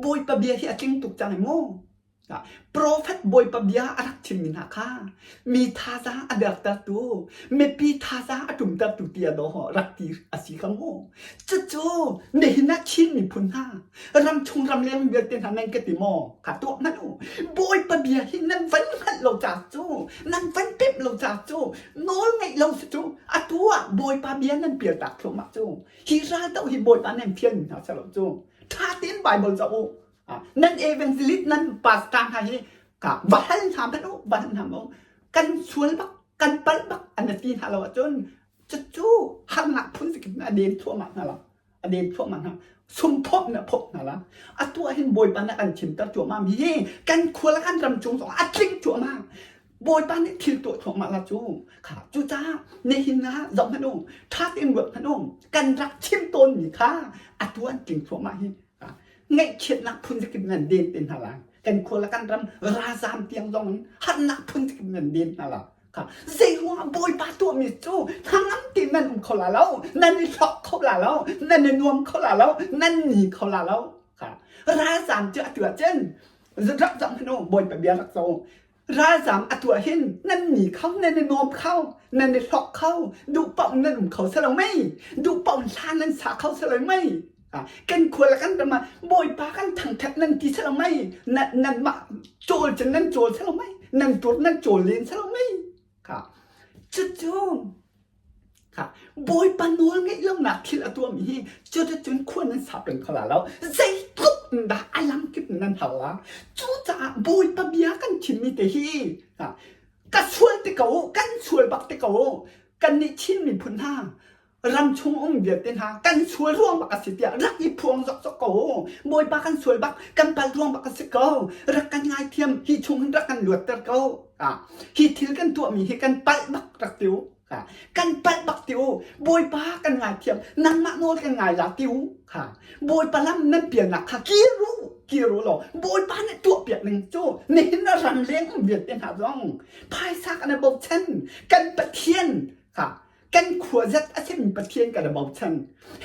Speaker 1: Bawipa bia hi a tling tuk cang i mu. Profet Bawipa bia a rak chimmi hna kha mi thazaang a dertertu, mipi thazaang a ṭumtertu tiah dawh rak ti a si kha mu. Cucu nihin ah Chin miphun hna, ramchung ramleng vialte hna nan ka ti maw? Kha tuah hmanh u. Bawipa bia hi nan van hngalh lo caah cu, nan van pemh lo caah cu, nawl ngeih lo si cu, atu ah Bawipa bia nan pialtak thluahmah cu. Hi raldoh hi Bawipa nan fialmi hna si lo cu. Ṭha tein Baibal zoh u. Nan evangelist nan pastor hna hi ka va hal hna hmanh u, va hal hna hmanh u. Kan sual bak, kan palh bak an ti hna lo ahcun cucu harnak phun zakip in a den thluahmah hna la. A den thluahmah hna. Sum phawp na phawp hna la. Atu ah hin Bawipa nih kan chimter cuahmah mi hi kan khua le kan ram chung zong a tling cuahmah. Bawipa nih thil tuah thluahmah la cu kha cucaah nihin ah zoh hmanh u ṭha tein ruat hmanh u kan rak chim tawnmi kha atu an tling thluahmah hi ngaihchiatnak phun zakip nan den te hna lai kan khua le kan ram ralzam tiang zong in harnak phun zakip nan den hna la kha zei ruangah Bawipa tuahmi cu hnangam tein nan um kho la lo nan i hlawk kho la lo nan i nuam kho la lo nan ni kho la lo kha ralzam cu atu ah cun rak zoh hmanh u Bawipa bia rak zoh u Ralzaam a tuah hin nan ni kho, nan i nuam kho, nan i hlawk kho, duh paoh nan um kho si lo mei? Duh paoh hla nan sa kho si lo mei? Kan khua le kan ram ah Bawipa kan thangṭhat nan ti si lo mei? Nanmah cawl cun nan cawl si lo mei? Nan tur nan cawl len si lo mei? Cucu Bawipa nawl ngeih lonak thil a tuahmi hi cuticun khua nan sa peng kho la lo. Zeitluk in dah a lamkip in nan har la. Cucaah Bawipa bia kan chimmi te hi ka sual te ko, kan sual bak te ko. Kannih Chin miphun hna ram chung um vialte hna kan sual ruang bak a si tiah rak i phuang zokzok ko. Bawipa kan sual bak, kan pal ruang bak a si ko. Rak kan ngaithiam, hi chung hin rak kan luatter ko. Hi thil kan tuahmi hi kan palh bak rak ti u. Kan palh bak ti u. Bawipa kan ngaithiam. Nangmah nawl kan ngai la ti u. Bawipa lam nan pialnak kha kir u. Kir u law Bawipa nih tuahpiak ning cu nihin a ram leng um vialte hna zong phaisa kan i bochan. Kan Pathian kha kan khua zat a simi Pathian kan i bochan.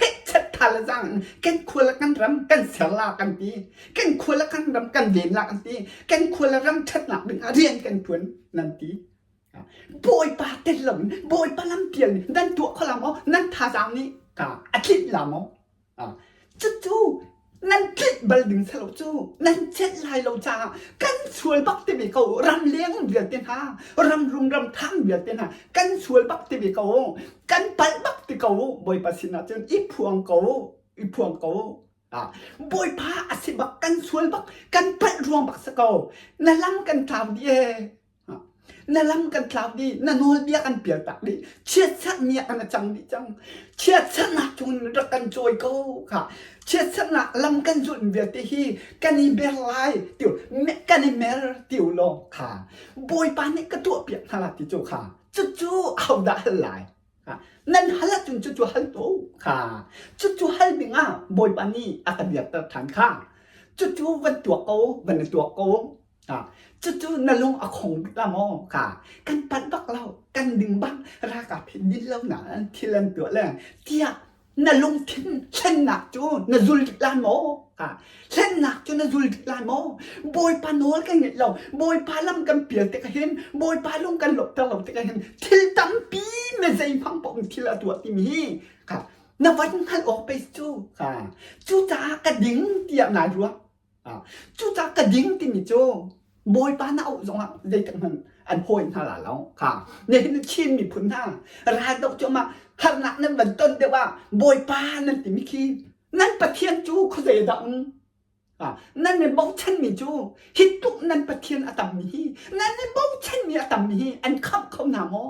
Speaker 1: Hehchat tha le zaang in kan khua le kan ram kan ser la kan ti. Kan khua le kan ram kan ven la kan ti. Kan khua le ram ṭhatnak ding ah rian kan ṭuan nan ti. Bawipa tel loin Bawipa lampial nih nan tuah kho la maw? Nan thazaang nih a tlinh la maw? Cucu Nan tlinh bal ding si lo cu. Nan celh lai lo caah kan sual bak te ve ko. Ram leng vialte hna, ram rum ram thang vialte hna kan sual bak te ve ko. Kan palh bak ti ko. Bawipa sinah cun i phuang ko, i phuang ko. Ah, Bawipa a si bak, kan sual bak, kan palh ruang bak si ko. Na lam kan tlau dih ee. Na lam kan tlau dih, na nawlbia kan pialtak dih, chiatserhmi ah kan i cang dih cang. Chiatserhnak chung rak kan cawi ko kha. Chiatserhnak lam kan zulh vialte hi kan i mer lai tiu, kan i mer tiu law kha. Bawipa nih ka tuahpiak hna la ti cu kha. Cucu ahodah hal lai? Nan hal ahcun cucu hal tuah u kha. Cucu hal ding ah Bawipa nih a ka dirter ṭhan kha. Cucu van tuah ko, van i tuah ko. Cucu na lung a khong bik la maw? Kha kan panh bak lo, kan ding bak, ralkap hi din lo na thil an tuah le tiah na lungthin hlennak cu na zul dik lai maw? Kha hlennak cu na zul dik lai maw? Bawipa nawl kan ngeih lo, Bawipa lam kan pial tik ahhin, Bawipa lung kan lawmhter lo tik ahhin thil tampi me zei hmang paoh in thil a tuah timi hi kha na van hngalh awk pei cu kha cucaah ka ding tiah nai ruah. Cucaah ka ding timi cu Bawipa na auh zongah zeitik hmanh an hawi hna la lo. Kha nihin Chin miphun hna raldoh cuahmah harnak nan van ton deuh ah Bawipa nan timi khi nan Pathian cu khuazei dah um? Nan i bochanmi cu hi tluk nan Pathian a tammi hi nan i bochanmi a tammi hi an khamh kho hna maw?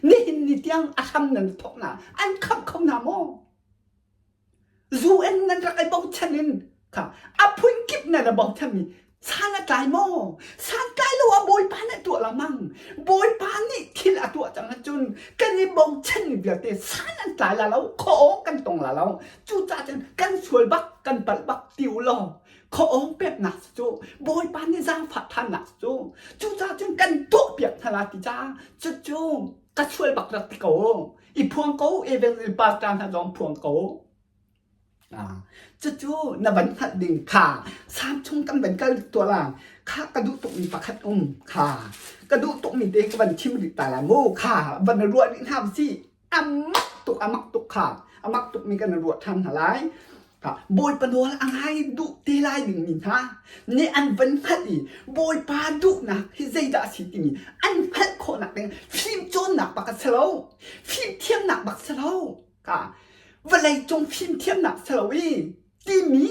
Speaker 1: Nihin ni tiang a hram nan thawk hna an khamh kho hna maw? UN nan rak i bochan in kha a phunkip nan i bochanmi san a tlai maw? San tlai lo ah Bawipa nih a tuah lengmang. Bawipa nih thil a tuah cang ahcun kan i bochanmi vialte san an tlai la lo, khuaawng kan tong la lo. Cucaah cun kan sual bak, kan palh bak ti u law khuaawng peknak cu Bawipa nih zaangfah ṭhannak cu cucaah cun kan tuahpiak hna la ti caah cucu ka sual bak rak ti ko. I phuang ko evangelist pastor hna zong phuang ko. Cucu na van hngalh ding kha Salm chung kan van kal tuah la kha ka duh tukmi pakhat um kha ka duh tukmi te ka van chim rih ta la mu kha van ruah rih hna si amak tuk amak tuk kha amak tuk mi kan ruah ṭhan hna lai Bawipa nawl a ngai duh te lai dingmi hna nih an van hngalh i Bawipa duhnak hi zeidah a si timi an hngalh khawhnak ding fimcawnnak bak a si lo fimthiamnak bak si lo ka vawlei cung fimthiamnak si lo i timi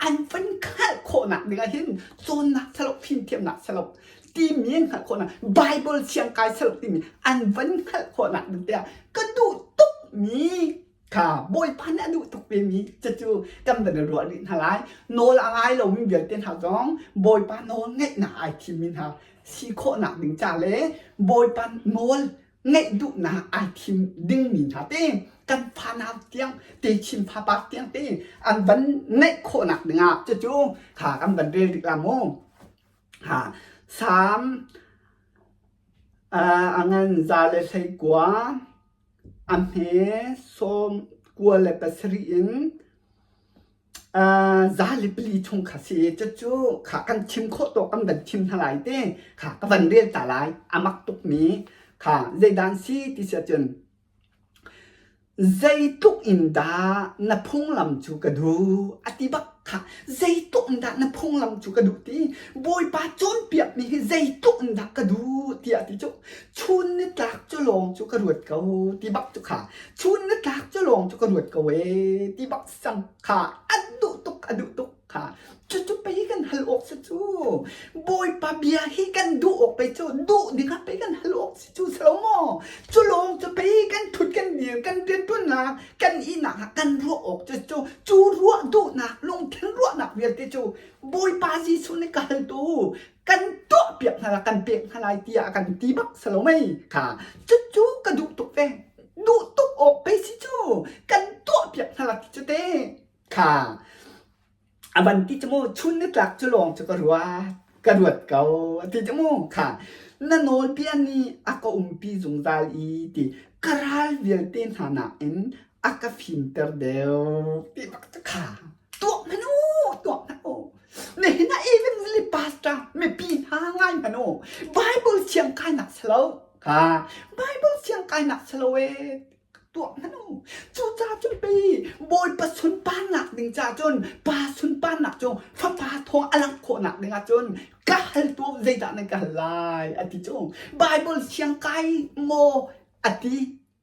Speaker 1: an van hngalh khawhnak ding ah hin cawnnak si lo fimthiamnak si lo timi an hngalh khawhnak Bible siangkai si lo timi an van hngalh khawhnak ding tiah ka duh tukmi Kha Bawipa nih a duh tuk vemi cucu kan van i ruah rih hna lai. Nawl a ngai lomi vialte hna zong Bawipa nawl ngaihnak ai thimmi hna si khawhnak ding ca le Bawipa nawl ngaih duhnak ai thim dingmi hna te kan fanau tiang techin fapa tiang te an van ngaih khawhnak dingah cucu kha kan van rel rih la mu. Ha Salm a ngan 119 A hme 97 in 104 chung kha si. Cucu kha kan chim khawh tawk kan van chim hna lai te. Kha ka van rel ta lai. A mak tukmi kha zeidah an si ti si ahcun zeitluk in dah na phunglam cu ka duh a ti bak kha zeitluk in dah na phunglam cu ka duh ti Bawipa cawnpiakmi hi zeitluk in dah ka duh tiah ti cu Chun nitlak cu lawng cu ka ruat ko ti bak cu kha chun nitlak cu lawng cu ka ruat ko ee ti bak sang kha a duh tuk a duh tuk kha cucu pei kan hal awk si cu Bawipa bia hi kan duh awk pei cu duh ding ah pei kan hal awk si cu si lo maw cu lawng cu pei kan thut kan dir kan riantuannak kan ihnak ah kan ruah awk cu cu cu ruah duhnak lungthin ruahnak vialte cu Bawipa Jesuh nih ka hal tu kan tuahpiak hna lai kan pek hna lai tiah a kan ti bak si lo mei kha cucu ka duh tuk ve duh tuk awk pei si cu kan tuahpiak hna lai ti cu te kha a van ti cu mu chun ni tlak cu lawng cu ka ruat ka ruat ko a ti cu mu kha na nawlbia nih a ka umpi zungzal i ti ka ral vialte hna nakin a ka fimter deuh ti bak cu kha tuah hmanh u tuah hmanh u nihin ah evangelist pastor mipi hna ngai hmanh u Bible siang kainak si lo kha Bible siang kainak si lo ee. Tuah hmanh u. Cucaah cun pei Bawipa sunparnak ding caah cun Pa sunparnak cu Fapa thawng a langh khawhnak ding ah cun ka hal tuah zeidah nan ka hal lai a ti cu. Bible siang kai maw a ti.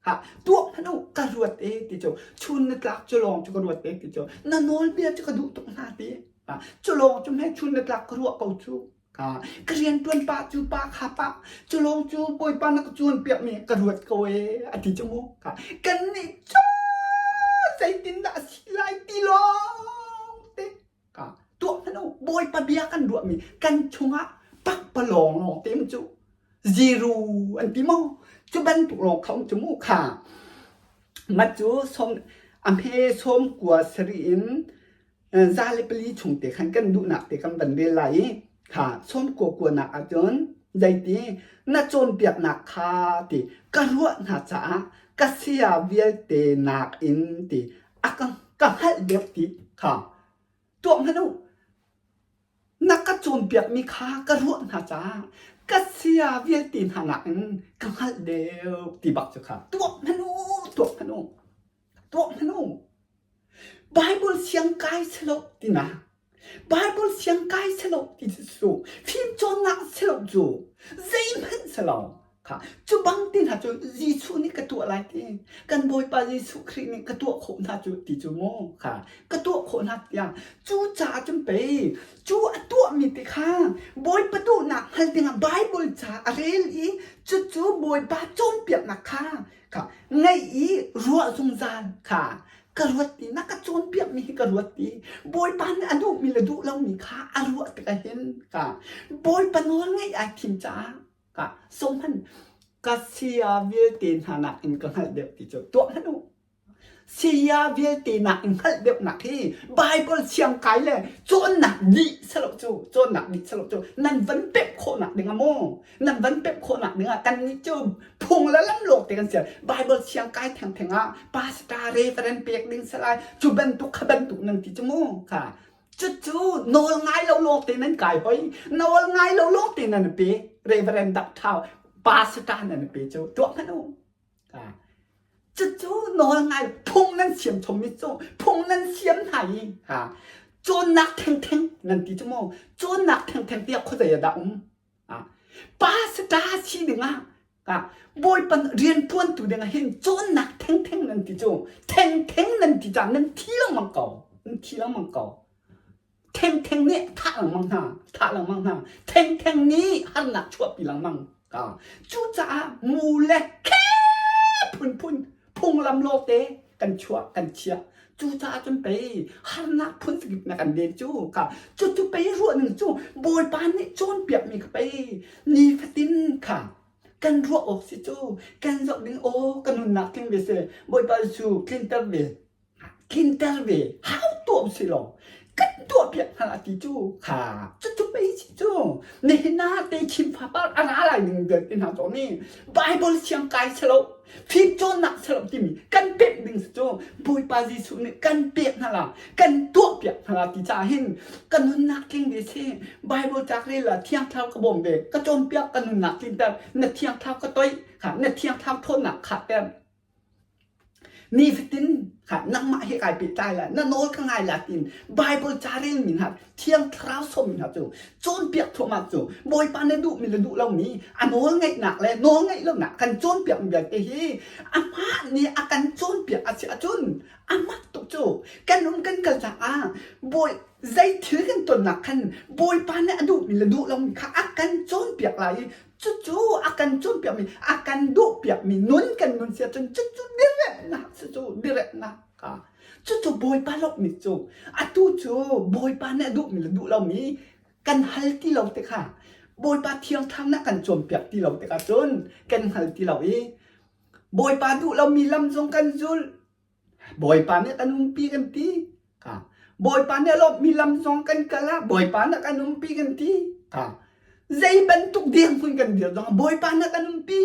Speaker 1: Ha, tuah hmanh u ka ruat e ti cu. Chun na tlak cu lawng cu ka ruat e ti cu. Na nawlbia cu ka duh tuk hna ti. Ha, cu lawng cu hme chun na tlak ka ruah ko cu. Ka rianṭuan pah cu pa kha pah cu lawng cu Bawipa na ka cawnpiakmi ka ruat ko ee a ti cu mu. Kannih cu zeitindah a si lai ti lawng te ka tuah hmanh u Bawipa bia kan ruahmi kan chungah pakpalawng lawng te cu zero an ti maw cu bantuk lawng kha um cu mu kha mat cu som a hme som kua sarih in 4 chung te khan kan duhnak te kan van rel lai i kha sawmkua kuanak ahcun zeiti na cawnpiaknak kha ti ka ruah hna caah ka saya vialte nakin ti a ka ka hngalh deuh ti kha tuah hmanh u na ka cawnpiakmi kha ka ruah hna caah ka saya vialte hna nakin ka hngalh deuh ti bak cu kha tuah hmanh u tuah hmanh u tuah hmanh u Bible siang kai selaw tinak Bible siang kai selaw ti cu fimcawnnak selaw cu zeihmanh selaw kha cu bang ti hna cu Jesuh nih ka tuah lai ti kan Bawipa Jesuh Khrih nih ka tuah khawh hna cu ti cu mu kha ka tuah khawh hna tiah cu caah cun pei cu a tuahmi ti kha Bawipa duhnak hngal dingah Bible ca a rel i cucu Bawipa cawnpiaknak kha kha ngaih i ruah zungzal kha ka ruat ti na ka cawnpiakmi hi ka ruat ti Bawipa nih a duhmi le duh lomi kha a ruah tikah hin ka Bawipa nawl ngaih ai thim caah ka sohman ka saya vialte hna nakin ka hngalh deuh ti cu tuah hmanh u saya vialte nakin hngalh deuhnak hi Bible siang kai le cawnnak dih selo cu cawnnak dih selo cu nan van pek khawhnak ding a maw Nan van pemh khawhnak dingah kannih cu phung le lam lawng te kan si. Bible siang kai thengtheng ah pastor reverend pek ding salai cu bantuk kha bantuk nan ti cu mu kha cucu nawl ngai lo lawng te nan kai hoi nawl ngai lo lawng te nan pe reverend doctor pastor nan pe cu tuah hmanh u Cucu nawl ngai phung nan siam chommi cu phung nan siam hna i ha cawnnak thengtheng nan ti cu mu cawnnak thengtheng tiah khuazei ah dah um Pastor si dingah Bawipa rianṭuantu dingah hin cawnnak thengtheng nan ti cu thengtheng nan ti caah nan thi lengmang ko nan thi lengmang ko thengtheng nih thah lengmang hna thah lengmang hna thengtheng nih harnak chuahpi lengmang cucaah mu le khe phunphun phunglam lawte kan chuah kan chiah cucaah cun pei harnak phun kip na kan len cu ka cucu pei ruah ning cu bawipa nih cawnpiakmi kha pei nifatin kha kan ruah awk si cu kan zoh ding aw ka nunnak tling ve seh bawipa cu tlinter ve tlinter ve hau tuah si law kan tuah piak hna ti cu kha cucu pei si cu nihin ah te chim fa par a ra lai ning vialte hna zong nih Bible siang kai selo fimcawnnak selo timi kan pek ding si cu Bawipa Jesuh nih kan pek hna la kan tuah piak hna la ti caah hin ka nunnak tling ve si Bible cak rel la thiang thlarau ka bawm ve ka cawnpiak ka nunnak tlinter na thiang thlarau ka toih kha na thiang thlarau ṭhawnnak khahter Nifatin kha nangmah he kai pehtlai lai, na nawl ka ngai lai tiin Bible ca relmi hna, Thiang Thlarau sawmmi hna cu cawnpiak thluahmah cu Bawipa na duhmi le duh lomi a nawl ngaihnak le nawl ngaih lonak kan cawnpiakmi vialte hi amah nih a kan cawnpiak a si ahcun a mak tuk cu kan um kan kal caah Bawi zei thil kan tonnak khan Bawipa nih a duhmi le duh lomi kha a kan cawnpiak lai i Cucu a kan cawnpiakmi, a kan duhpiakmi nun kan nun si ahcun cucu diremnak si cu diremnak ka. Cucu Bawipa lawmhmi cu atu cu Bawipa nih a duhmi le duh lomi kan hal ti lo te kha Bawipa Thiang Thlarau nih a kan cawnpiak ti lo tikah cun kan hngal ti lo i Bawipa duh lomi lam zong kan zul Bawipa nih kan umpi kan ti. Bawipa nih a lawmhmi lam zong kan kal ah Bawipa nih kan umpi kan ti. Zei bantuk dirhmun kan dir zongah Bawipa nih kan umpi.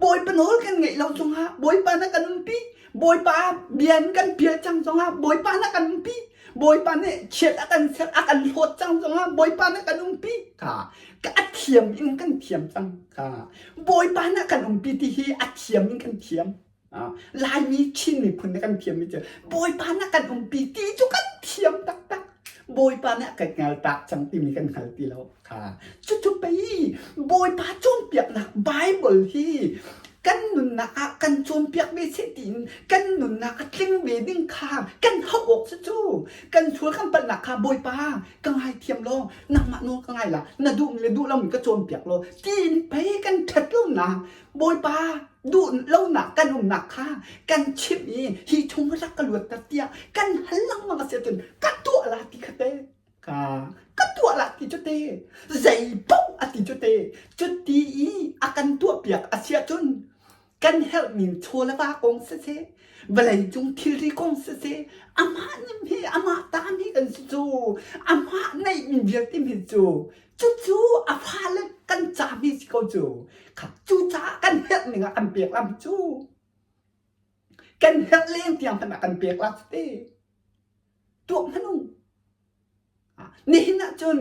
Speaker 1: Bawipa nawl kan ngeih lo zongah Bawipa nih kan umpi. Bawipa bian kan pial cang zongah Bawipa nih kan umpi. Bawipa nih chiat a kan ser a kan hlawt cang zongah Bawipa nih kan umpi. Ka a thiam in kan thiam cang. Ka Bawipa nih kan umpi ti hi a thiam in kan thiam. Laimi Chin miphun nih kan thiammi cu Bawipa nih a kan umpi ti cu kan thiam taktak. Bawipa nih a kan ngaltak cang timi kan hngal ti lo. Kha cucu pei Bawipa cawnpiaknak Bible hi kan nunnak ah kan cawnpiak ve seh tiin kan nunnak a tling ve ding kha kan hauh awk si cu. Kan sual kan palhnak kha Bawipa ka ngaithiam law nangmah nawl ka ngai la na duhmi le duh lomi ka cawnpiak law tiin pei kan ṭhat lonak Bawipa duh lonak kan umnak kha kan chimh i hi chung rak ka luatter tiah kan hal lengmang a si ahcun ka tuah la ti kha te ka ka tuah la ti cu te zei paoh a ti cu te cuti i a kan tuahpiak a si ahcun kan herhmi chaw le va kong siseh vawlei cung thilri kong siseh amah nim hi amah ta mi kan si cu amah neihmi vialte mi cu Cucu a fale kan cami si ko cu. Kha cucaah kan herh ning ah kan pek lam cu. Kan herh leng tiang hmanh ah kan pek la te. Tuak hmanh u. Nihin ah cun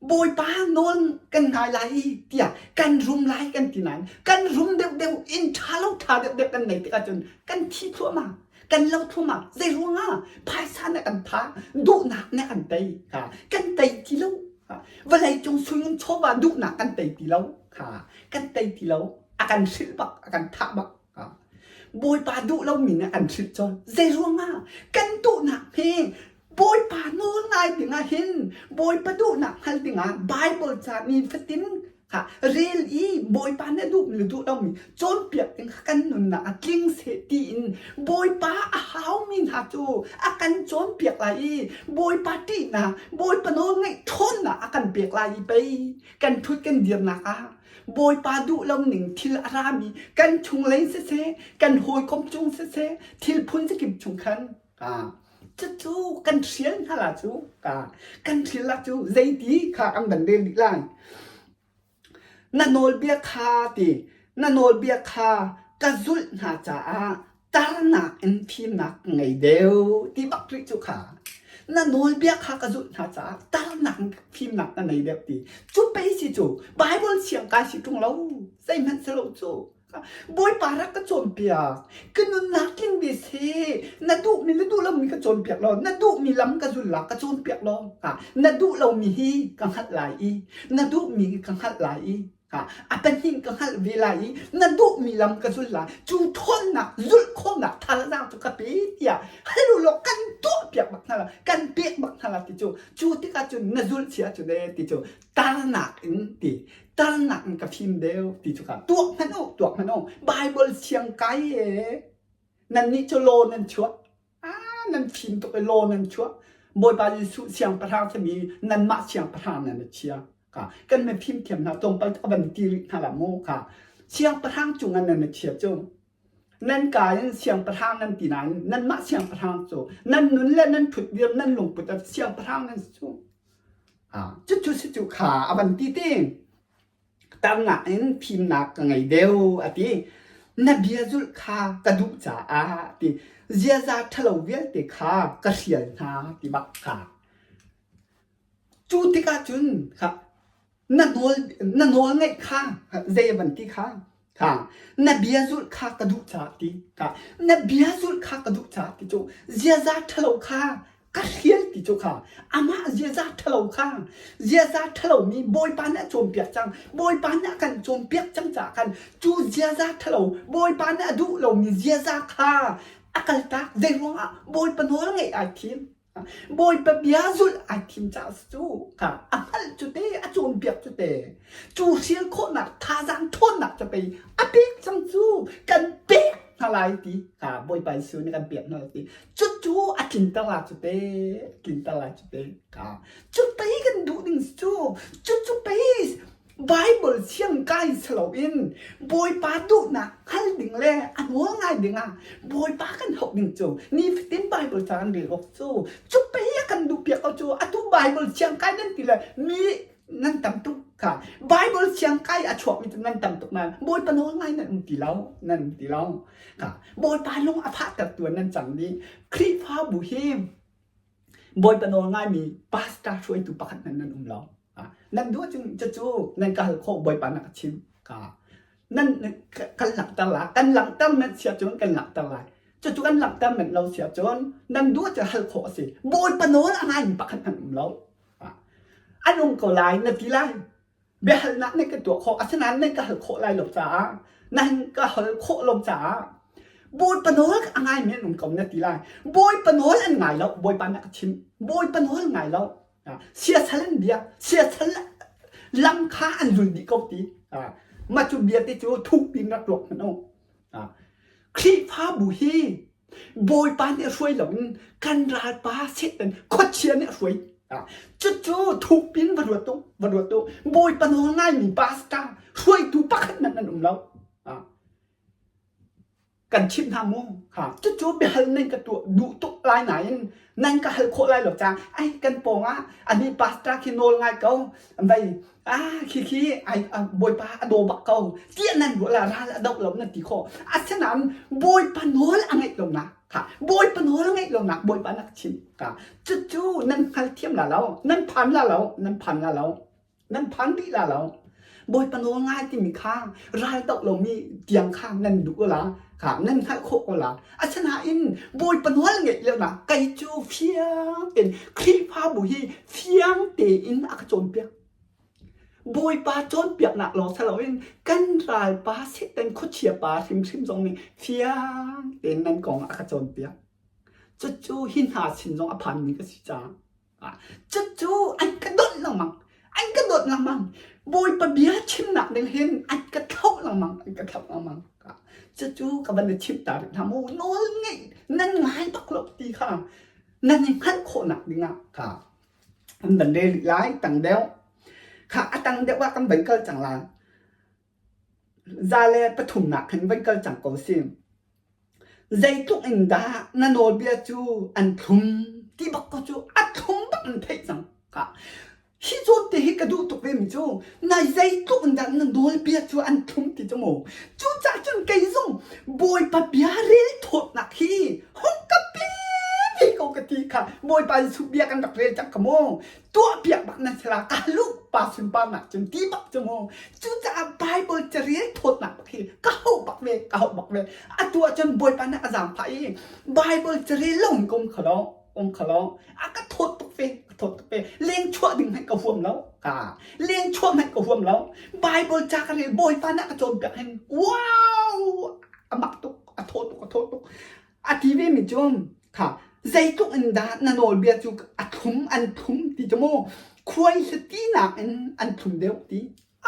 Speaker 1: Bawipa nawl kan ngai lai i tiah kan rum lai kan ti nain kan rum deuhdeuh inn ṭha lo ṭha deuhdeuh kan nei tikah cun kan thi thluahmah kan lo thluahmah zei ruangah phaisa nih kan tha duhnak nih kan tei kan tei ti lo vawlei cung sui chawva duhnak kan tei ti lo kan tei ti lo a kan hrilh bak a kan thah bak Bawipa duh lomi nih an hrilh colh zei ruangah kan duhnak hi Bawipa nawl ngai dingah hin Bawipa duhnak hngal dingah Bible ca nifatin kha rel i Bawipa nih a duhmi le duh lomi cawnpiak ding kha kan nunnak ah tling seh tiin Bawipa a haumi hna cu a kan cawnpiak lai i Bawipa ṭihnak Bawipa nawlngaih ṭhawnnak a kan pek lai i pei kan ṭhut kan dirnak ah Bawipa duh lo ning thil a rami kan chunglei siseh kan hawikom cung siseh thil phun zakip chung khan cucu kan hrial hna la cu kan hrial la cu zeiti kha kan van rel dih lai na nawlbia kha ti na nawlbia kha ka zulh hna caah tarnak in fimnak ka ngei deuh ti bak rih cu kha na nawlbia kha ka zulh hna caah tarnak in fimnak ka ngei deuh ti cu pei si cu Bible siang kai si ṭung lo zeihmanh si lo cu Bawipa rak ka cawnpiak. Ka nunnak tling ve seh. Na duhmi na duh lomi ka cawnpiak law, na duhmi lam ka zul la ka cawnpiak law. Na duh lomi hi ka hngalh lai i, na duhmi ka hngalh lai i, a pahnih ka hngalh ve lai i, na duhmi lam ka zul lai. Cu ṭhawnnak, zulh khawhnak thazaang cu ka pe tiah hal u law kan tuahpiak bak hna la, kan pek bak hna la ti cu. Cu tikah cun na zulh chia cu ne ti cu tarnak in ti tarnak in ka fim deuh ti cu ka tuak hmanh u tuak hmanh u Bible siang kai e nan nih cu law nan chuah ah nan fim tuk i law nan chuah Bawipa Jesuh siangpahrang simi nanmah siangpahrang nan chia ka kan mi fim thiam hna tlawmpal a van ti rih hna la mu ka siangpahrang cungah nan chia cu nan ka in siangpahrang nan ti nain nanmah siangpahrang cu nan nun le nan thut dir nan lungput ah siangpahrang nan si cu Cucu si cu kha a van ti ti. Tarnak in fimnak ka ngei deuh a ti. Na bia zulh kha ka duh caah ti. Ziaza ṭhalo vialte kha ka hrial hna ti bak kha. Cu tikah cun kha na nawl na nawl ngaih kha zei a van ti kha kha na bia zulh kha ka duh caah ti kha na bia zulh kha ka duh caah ti cu ziaza ṭhalo kha ka hrial ti cu kha amah ziaza ṭhalo kha ziaza ṭhalo mi Bawipa nih a cawnpiak cang Bawipa nih a kan cawnpiak cang caah khan cu ziaza ṭhalo Bawipa nih a duh lomi ziaza kha a kaltak zei ruangah Bawipa nawl ngaih ai thim Bawipa bia zulh ai thim caah si cu kha a hngalh cu te a cawnpiak cu te cu hrial khawhnak thazaang ṭhawnnak cu pei a pek cang cu kan pek hna lai ti kha Bawipa Jesuh nih kan pek hna lai ti cucu a tlinter la cu te tlinter lai cu te kha cu pei kan duh ding cu cucu pei Bible siang kai si loin Bawipa duhnak hngal ding le a nawl ngai ding ah Bawipa kan hauh ding cu nifatin Bible ca kan rel awk cu cu pei a kan duh piak ko cu atu Bible siang kai nan ti le mi nan tam tuk kha Bible siang kai a chuakmi cu nan tam tuk nain Bawipa nawl ngai nan um ti lo nan um ti lo kha Bawipa lung a fahter tu nan cang dih Khrihfabu hi Bawipa nawl ngaimi pastor hruaitu pakhat hmanh nan um lo. Nan duh ahcun cucu nan ka hal khawh Bawipa na ka chim. Ka. Nan kan langhter la. Kan langhter manh si ahcun kan langhter lai. Cucu kan langhter manh lo si ahcun nan duh ahcun hal khawh a si. Bawipa nawl a ngaimi pakhat hmanh um lo. An um ko lai na ti lai. Biahalnak nan kan tuah khawh. Asinain nan ka hal khawh lai lo caah nan ka hal khawh lo caah Bawipa nawl a ngaimi an um ko na ti lai. Bawipa nawl an ngai lo. Bawipa nih a ka chimh. Bawipa nawl ngai lo. Siasal an biak. Siasal lam kha an zul dih ko ti. Mah cu bia te cu thuk piin rak ruak hmanh u. Khrihfabu hi Bawipa nih a hruai loin kan ralpa Satan khuachia nih a hruai. Cucu thuk piin va ruat u, va ruat u. Bawipa nawl ngaimi pastor hruaitu pakhat hmanh an um lo. Kan chimh hna mu. Ha, cucu biahal nan ka tuah duh tuk lai nain nan ka hal khawh lai lo caah ai kan pawng ah ani pastor khi nawl ngai ko vei ah khi khi ai bawipa a daw bak ko tiah nan ruah la ral a doh lo nan ti khawh asinain bawipa nawl a ngeih lo nak kha bawipa nawl a ngeih lo nak bawipa nak chim ka cucu nan hngal thiam la lo nan phan la lo nan phan la lo Nan phan dih la lo. Bawipa nawl ngai timi kha ral doh lomi tiang kha nan duh ko la. Kha nan hngalh khawh ko la. Asinain Bawipa nawl ngeih lio na kei cu fiang tein Khrihfabu hi fiang tein a ka cawnpiak. Bawipa cawnpiaknak lawng si loin kan ralpa Satan khuachia pa hrimhrim zong nih fiang tein nan kong a ka cawnpiak. Cucu hi hna sin zong a phanmi ka si caah Cucu an ka dawt lengmang. An ka dawt lengmang. Bawipa bia chimnak ding hin an ka thlauh lengmang. An ka thlauh lengmang. Cucu ka van i chimh ta rih hna mu. Nawl ngeih nan ngai bak lo ti kha nan i hngalh khawhnak dingah kha an van rel rih lai tang deuh. Kha a tang deuh ah kan van kal cang lai. Za le pathumnak khan van kal cang ko si. Zeitluk in dah na nawlbia cu an thlum ti bak ko cu a thlum bak in theih cang ka. Hi zawn te hi ka duh tuk ve mi cu nai zeitluk in dah na nawlbia cu an thlum ti cu mu. Cucaah cun kei zong Bawipa bia rel thawtnak hi hung ka pe ve ko ka ti kha Bawipa Jesuh bia kan rak rel cang ka mu. Tuahpiak bak nan si la ka lu pa sunparnak cun ti bak cu mu cucaah Bible carel thawtnak bak hi ka hauh bak ve ka hauh bak ve atu ahcun Bawipa nih a zaangfah i Bible carel lo in ka um kho lo um kho lo a ka thawt tuk ve ka thawt tuk ve leng chuah ding hmanh ka huam lo ka leng chuah hmanh ka huam lo Bible ca ka rel Bawipa nih a ka cawnpiak hin wow a mak tuk a thaw tuk a thaw tuk A ti vemi cu kha zeitluk in dah na nawlbia cu a thlum an thlum ti cu mu khuai hlatinak in an thlum deuh ti.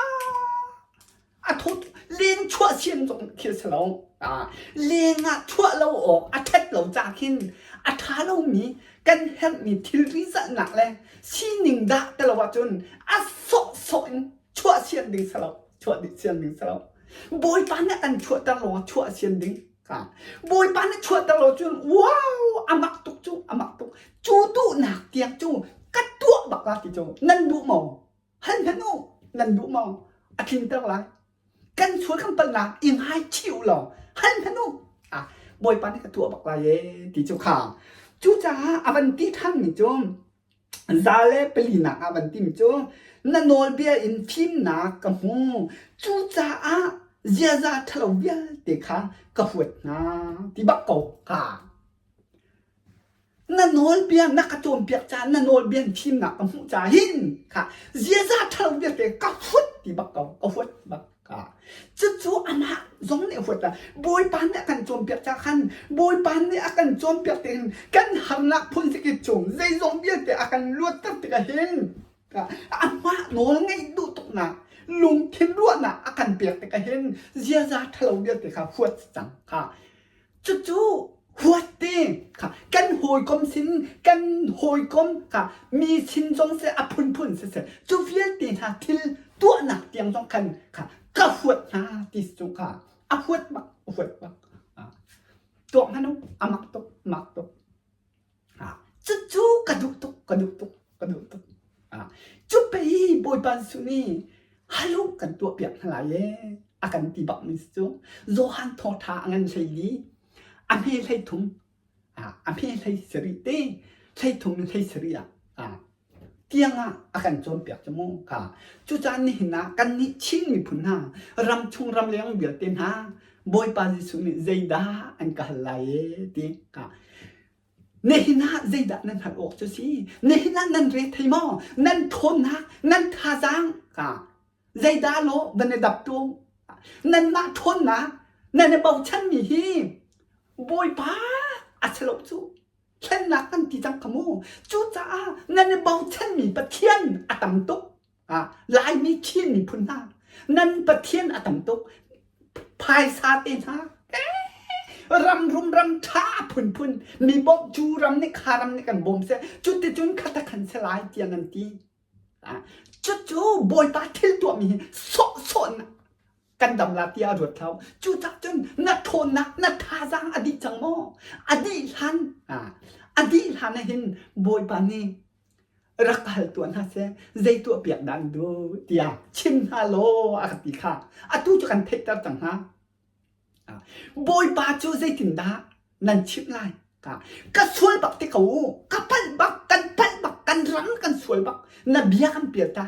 Speaker 1: Ah, a thut leng chuah sian zong khi a si lo. Ah, leng ah chuah lo awk a ṭhat lo ca khin a ṭha lomi kan herhmi thilri zalhnak le sining dah ti lo ahcun a sawhsawh in chuah sian ding si lo. Chuah sian ding si lo. Bawipa nih a kan chuahter lawngah chuah sian ding. Bawipa nih chuahter lo cun wow a mak tuk cu a mak tuk cu duhnak tiang cu ka tuah bak la ti cu nan duh maw hal hmanh u nan duh maw a tlinter lai kan sual kan palhnak i ngaichih u law hal hmanh u ah Bawipa nih ka tuah bak lai e ti cu kha cucaah a van ti ṭhan mi cu Za le palinak ah van tim cu na nawlbia in fimnak ka hmu. Cucaah ziaza ṭhalo vialte kha ka huat hna ti bak ko ka. Na nawlbia na ka cawnpiak caah na nawlbia in fimnak ka hmuh caah hin kha ziaza ṭhalo vialte ka huat ti bak ko ka huat bak. Cucu amah zong nih a huat Bawipa nih a kan cawnpiak caah khan Bawipa nih a kan cawnpiak tikhin kan harnak phun zakip cung zeizong vialte a kan luatter tikah hin amah nawl ngeih duh tuknak lungthin ruahnak a kan pek tikah hin ziaza ṭhalo vialte kha huat cang kha Cucu huat te kha kan hawikom sin kan hawikom kha mi sin zong seh a phunphun siseh cu vialte hna thil tuahnak tiang zong khan kha ka huat hna ti cu kha a huat bak a huat bak tuak hmanh u a mak tuk mak tuk Cucu ka duh tuk, ka duh tuk, ka duh tuk. Cu pei Bawipa Jesuh nih halu kan tuahpiak hna lai ee a kan ti bak mi cu Johan thawngṭha a ngan 14, a hme 33, a hme 17 te 33 in 17 ah. tiang ah a kan cawnpiak cu mu kha. Cucaah nihin ah kannih Chin miphun hna ramchung ramleng vialte hna Bawipa Jesuh nih zeidah an ka hal lai ee ti kha. Nihin ah zeidah nan hal awk cu si? Nihin ah nan re thei maw? Nan ṭhawnnak, nan thazaang kha zeidah law van i dap tu? Nanmah ṭhawnnak nan i bochanmi hi Bawipa a si lo cu. Thlennak kan ti cang kha mu. Cucaah nan i bochanmi Pathian a tam tuk. Laimi Chin miphun hna nan Pathian a tam tuk. Phaisa te hna ram rum ram ṭha phunphun mi bawmh cu ram nih kha ram nih kan bawm seh cuticun khata khan se lai tiah nan ti. Cucu Bawipa thil tuahmi hi sawhsawh kan dam la tiah a ruat hau. Cucah cun na ṭhawnnak, na thazaang a dih cang maw? A dih hlan, a dih hlan ah hin Bawipa nih rak hal tuah hna seh, zei tuah piak dah an duh tiah chim hna law a ka ti kha. Atu cu kan theihter cang hna. Bawipa cu zeitindah nan chimh lai? Ka sual bak te ko u. Ka palh bak, kan palh bak, kan ram kan sual bak. Na bia kan pial ta.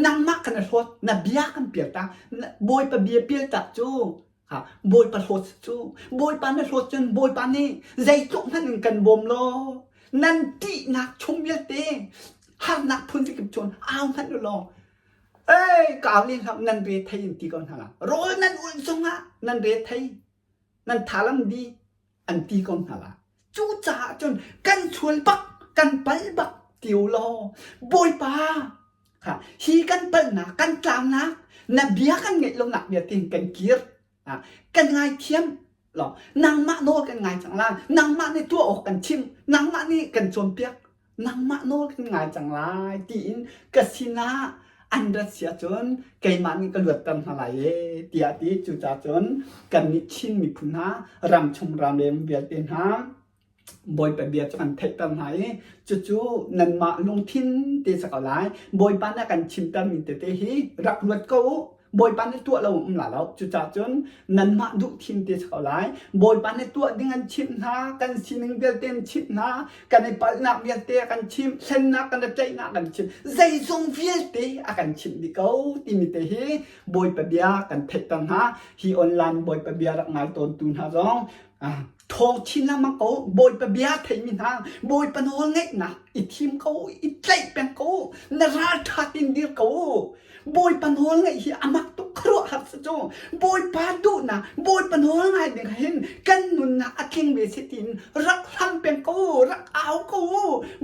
Speaker 1: Nangmah kan hlawt, na bia kan pial ta. Bawipa bia pial tak cu Bawipa hlawt cu. Bawipa na hlawt cun Bawipa nih zeitluk hmanh in kan bawm law nan ṭihnak chung vialte harnak phun kip cun au hmanh u law Ei, ka au len hlah nan re thei in ti ko hna la. Rawl nan ulh zongah nan re thei, nan thalam di an ti ko hna la. Cucaah cun kan sual bak, kan pal bak ti u law, Bawipa, ha, hi kan palnak, kan tlaunak, na bia kan ngeih lonak vialte hin kan kir. Ha, kan ngaithiam law, nangmah nawl kan ngai cang la, nangmah nih tuah awk kan chim, nangmah nih kan cawnpiak, nangmah nawl kan ngai cang lai tiin ka sinah an rat si ahcun keimah nih ka luatter hna lai ee tiah ti cucaah cun kannih Chin miphun hna ramchung ramleng vialte hna Bawipa bia cu kan theihter hna i cucu nanmah lungthin te si ko lai Bawipa nih a kan chimtermi tete hi rak ruat ko u Bawipa nih tuah lo um la lo. Cucaah cun nanmah duh thim te si ko lai. Bawipa nih tuah ding an chimh hna, kan sining vialte an chimh hna, kan i palhnak vialte a kan chimh, hlennak kan i tlaihnak kan chimh, zeizong vialte a kan chimh dih ko timi te hi Bawipa bia kan theihter hna. Hi online Bawipa bia rak ngai tawntu hna zong thawng chin lengmang ko. Bawipa bia theimi hna, Bawipa nawl ngeihnak i thim ko, i tlaih peng ko, na ralṭha tin dir ko. Bawipa nawl ngaih hi a mak tuk khuaruahhar si cu. Bawipa duhnak, Bawipa nawl ngai ding hin kan nunnak a tling ve si tiin rak hlam peng ko, rak au ko.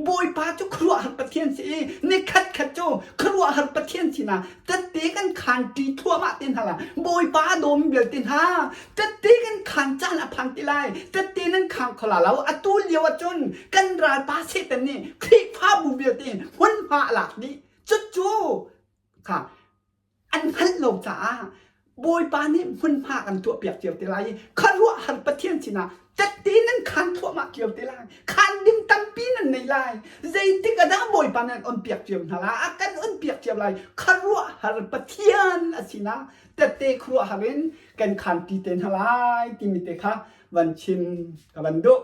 Speaker 1: Bawipa cu khuaruahhar Pathian si i nikhat khat cu khuaruahhar Pathian sinah tette kan khaan ṭi thluahmah te hna la. Bawipa a dawmi vialte hna tette kan khaan caan a phan ti lai. Tette nan khang kho la lo. Atu lio ahcun kan ralpa Satan nih Khrihfabu vialte hmunhma a lak dih. Cucu kha an hngalh lo caah Bawipa nih hmunhma kan tuahpiak cio te lai i khuaruahhar Pathian sinah tette nan khaan thluahmah cio te lai. Khaan ding tampi nan nei lai. Zeitik ah dah Bawipa nan onpiak cio hna lai? A kan onpiak cio lai. Khuaruahhar Pathian a sinah tette khuaruahhar in kan khaan pi te hna lai timi te kha van chim ka van duh.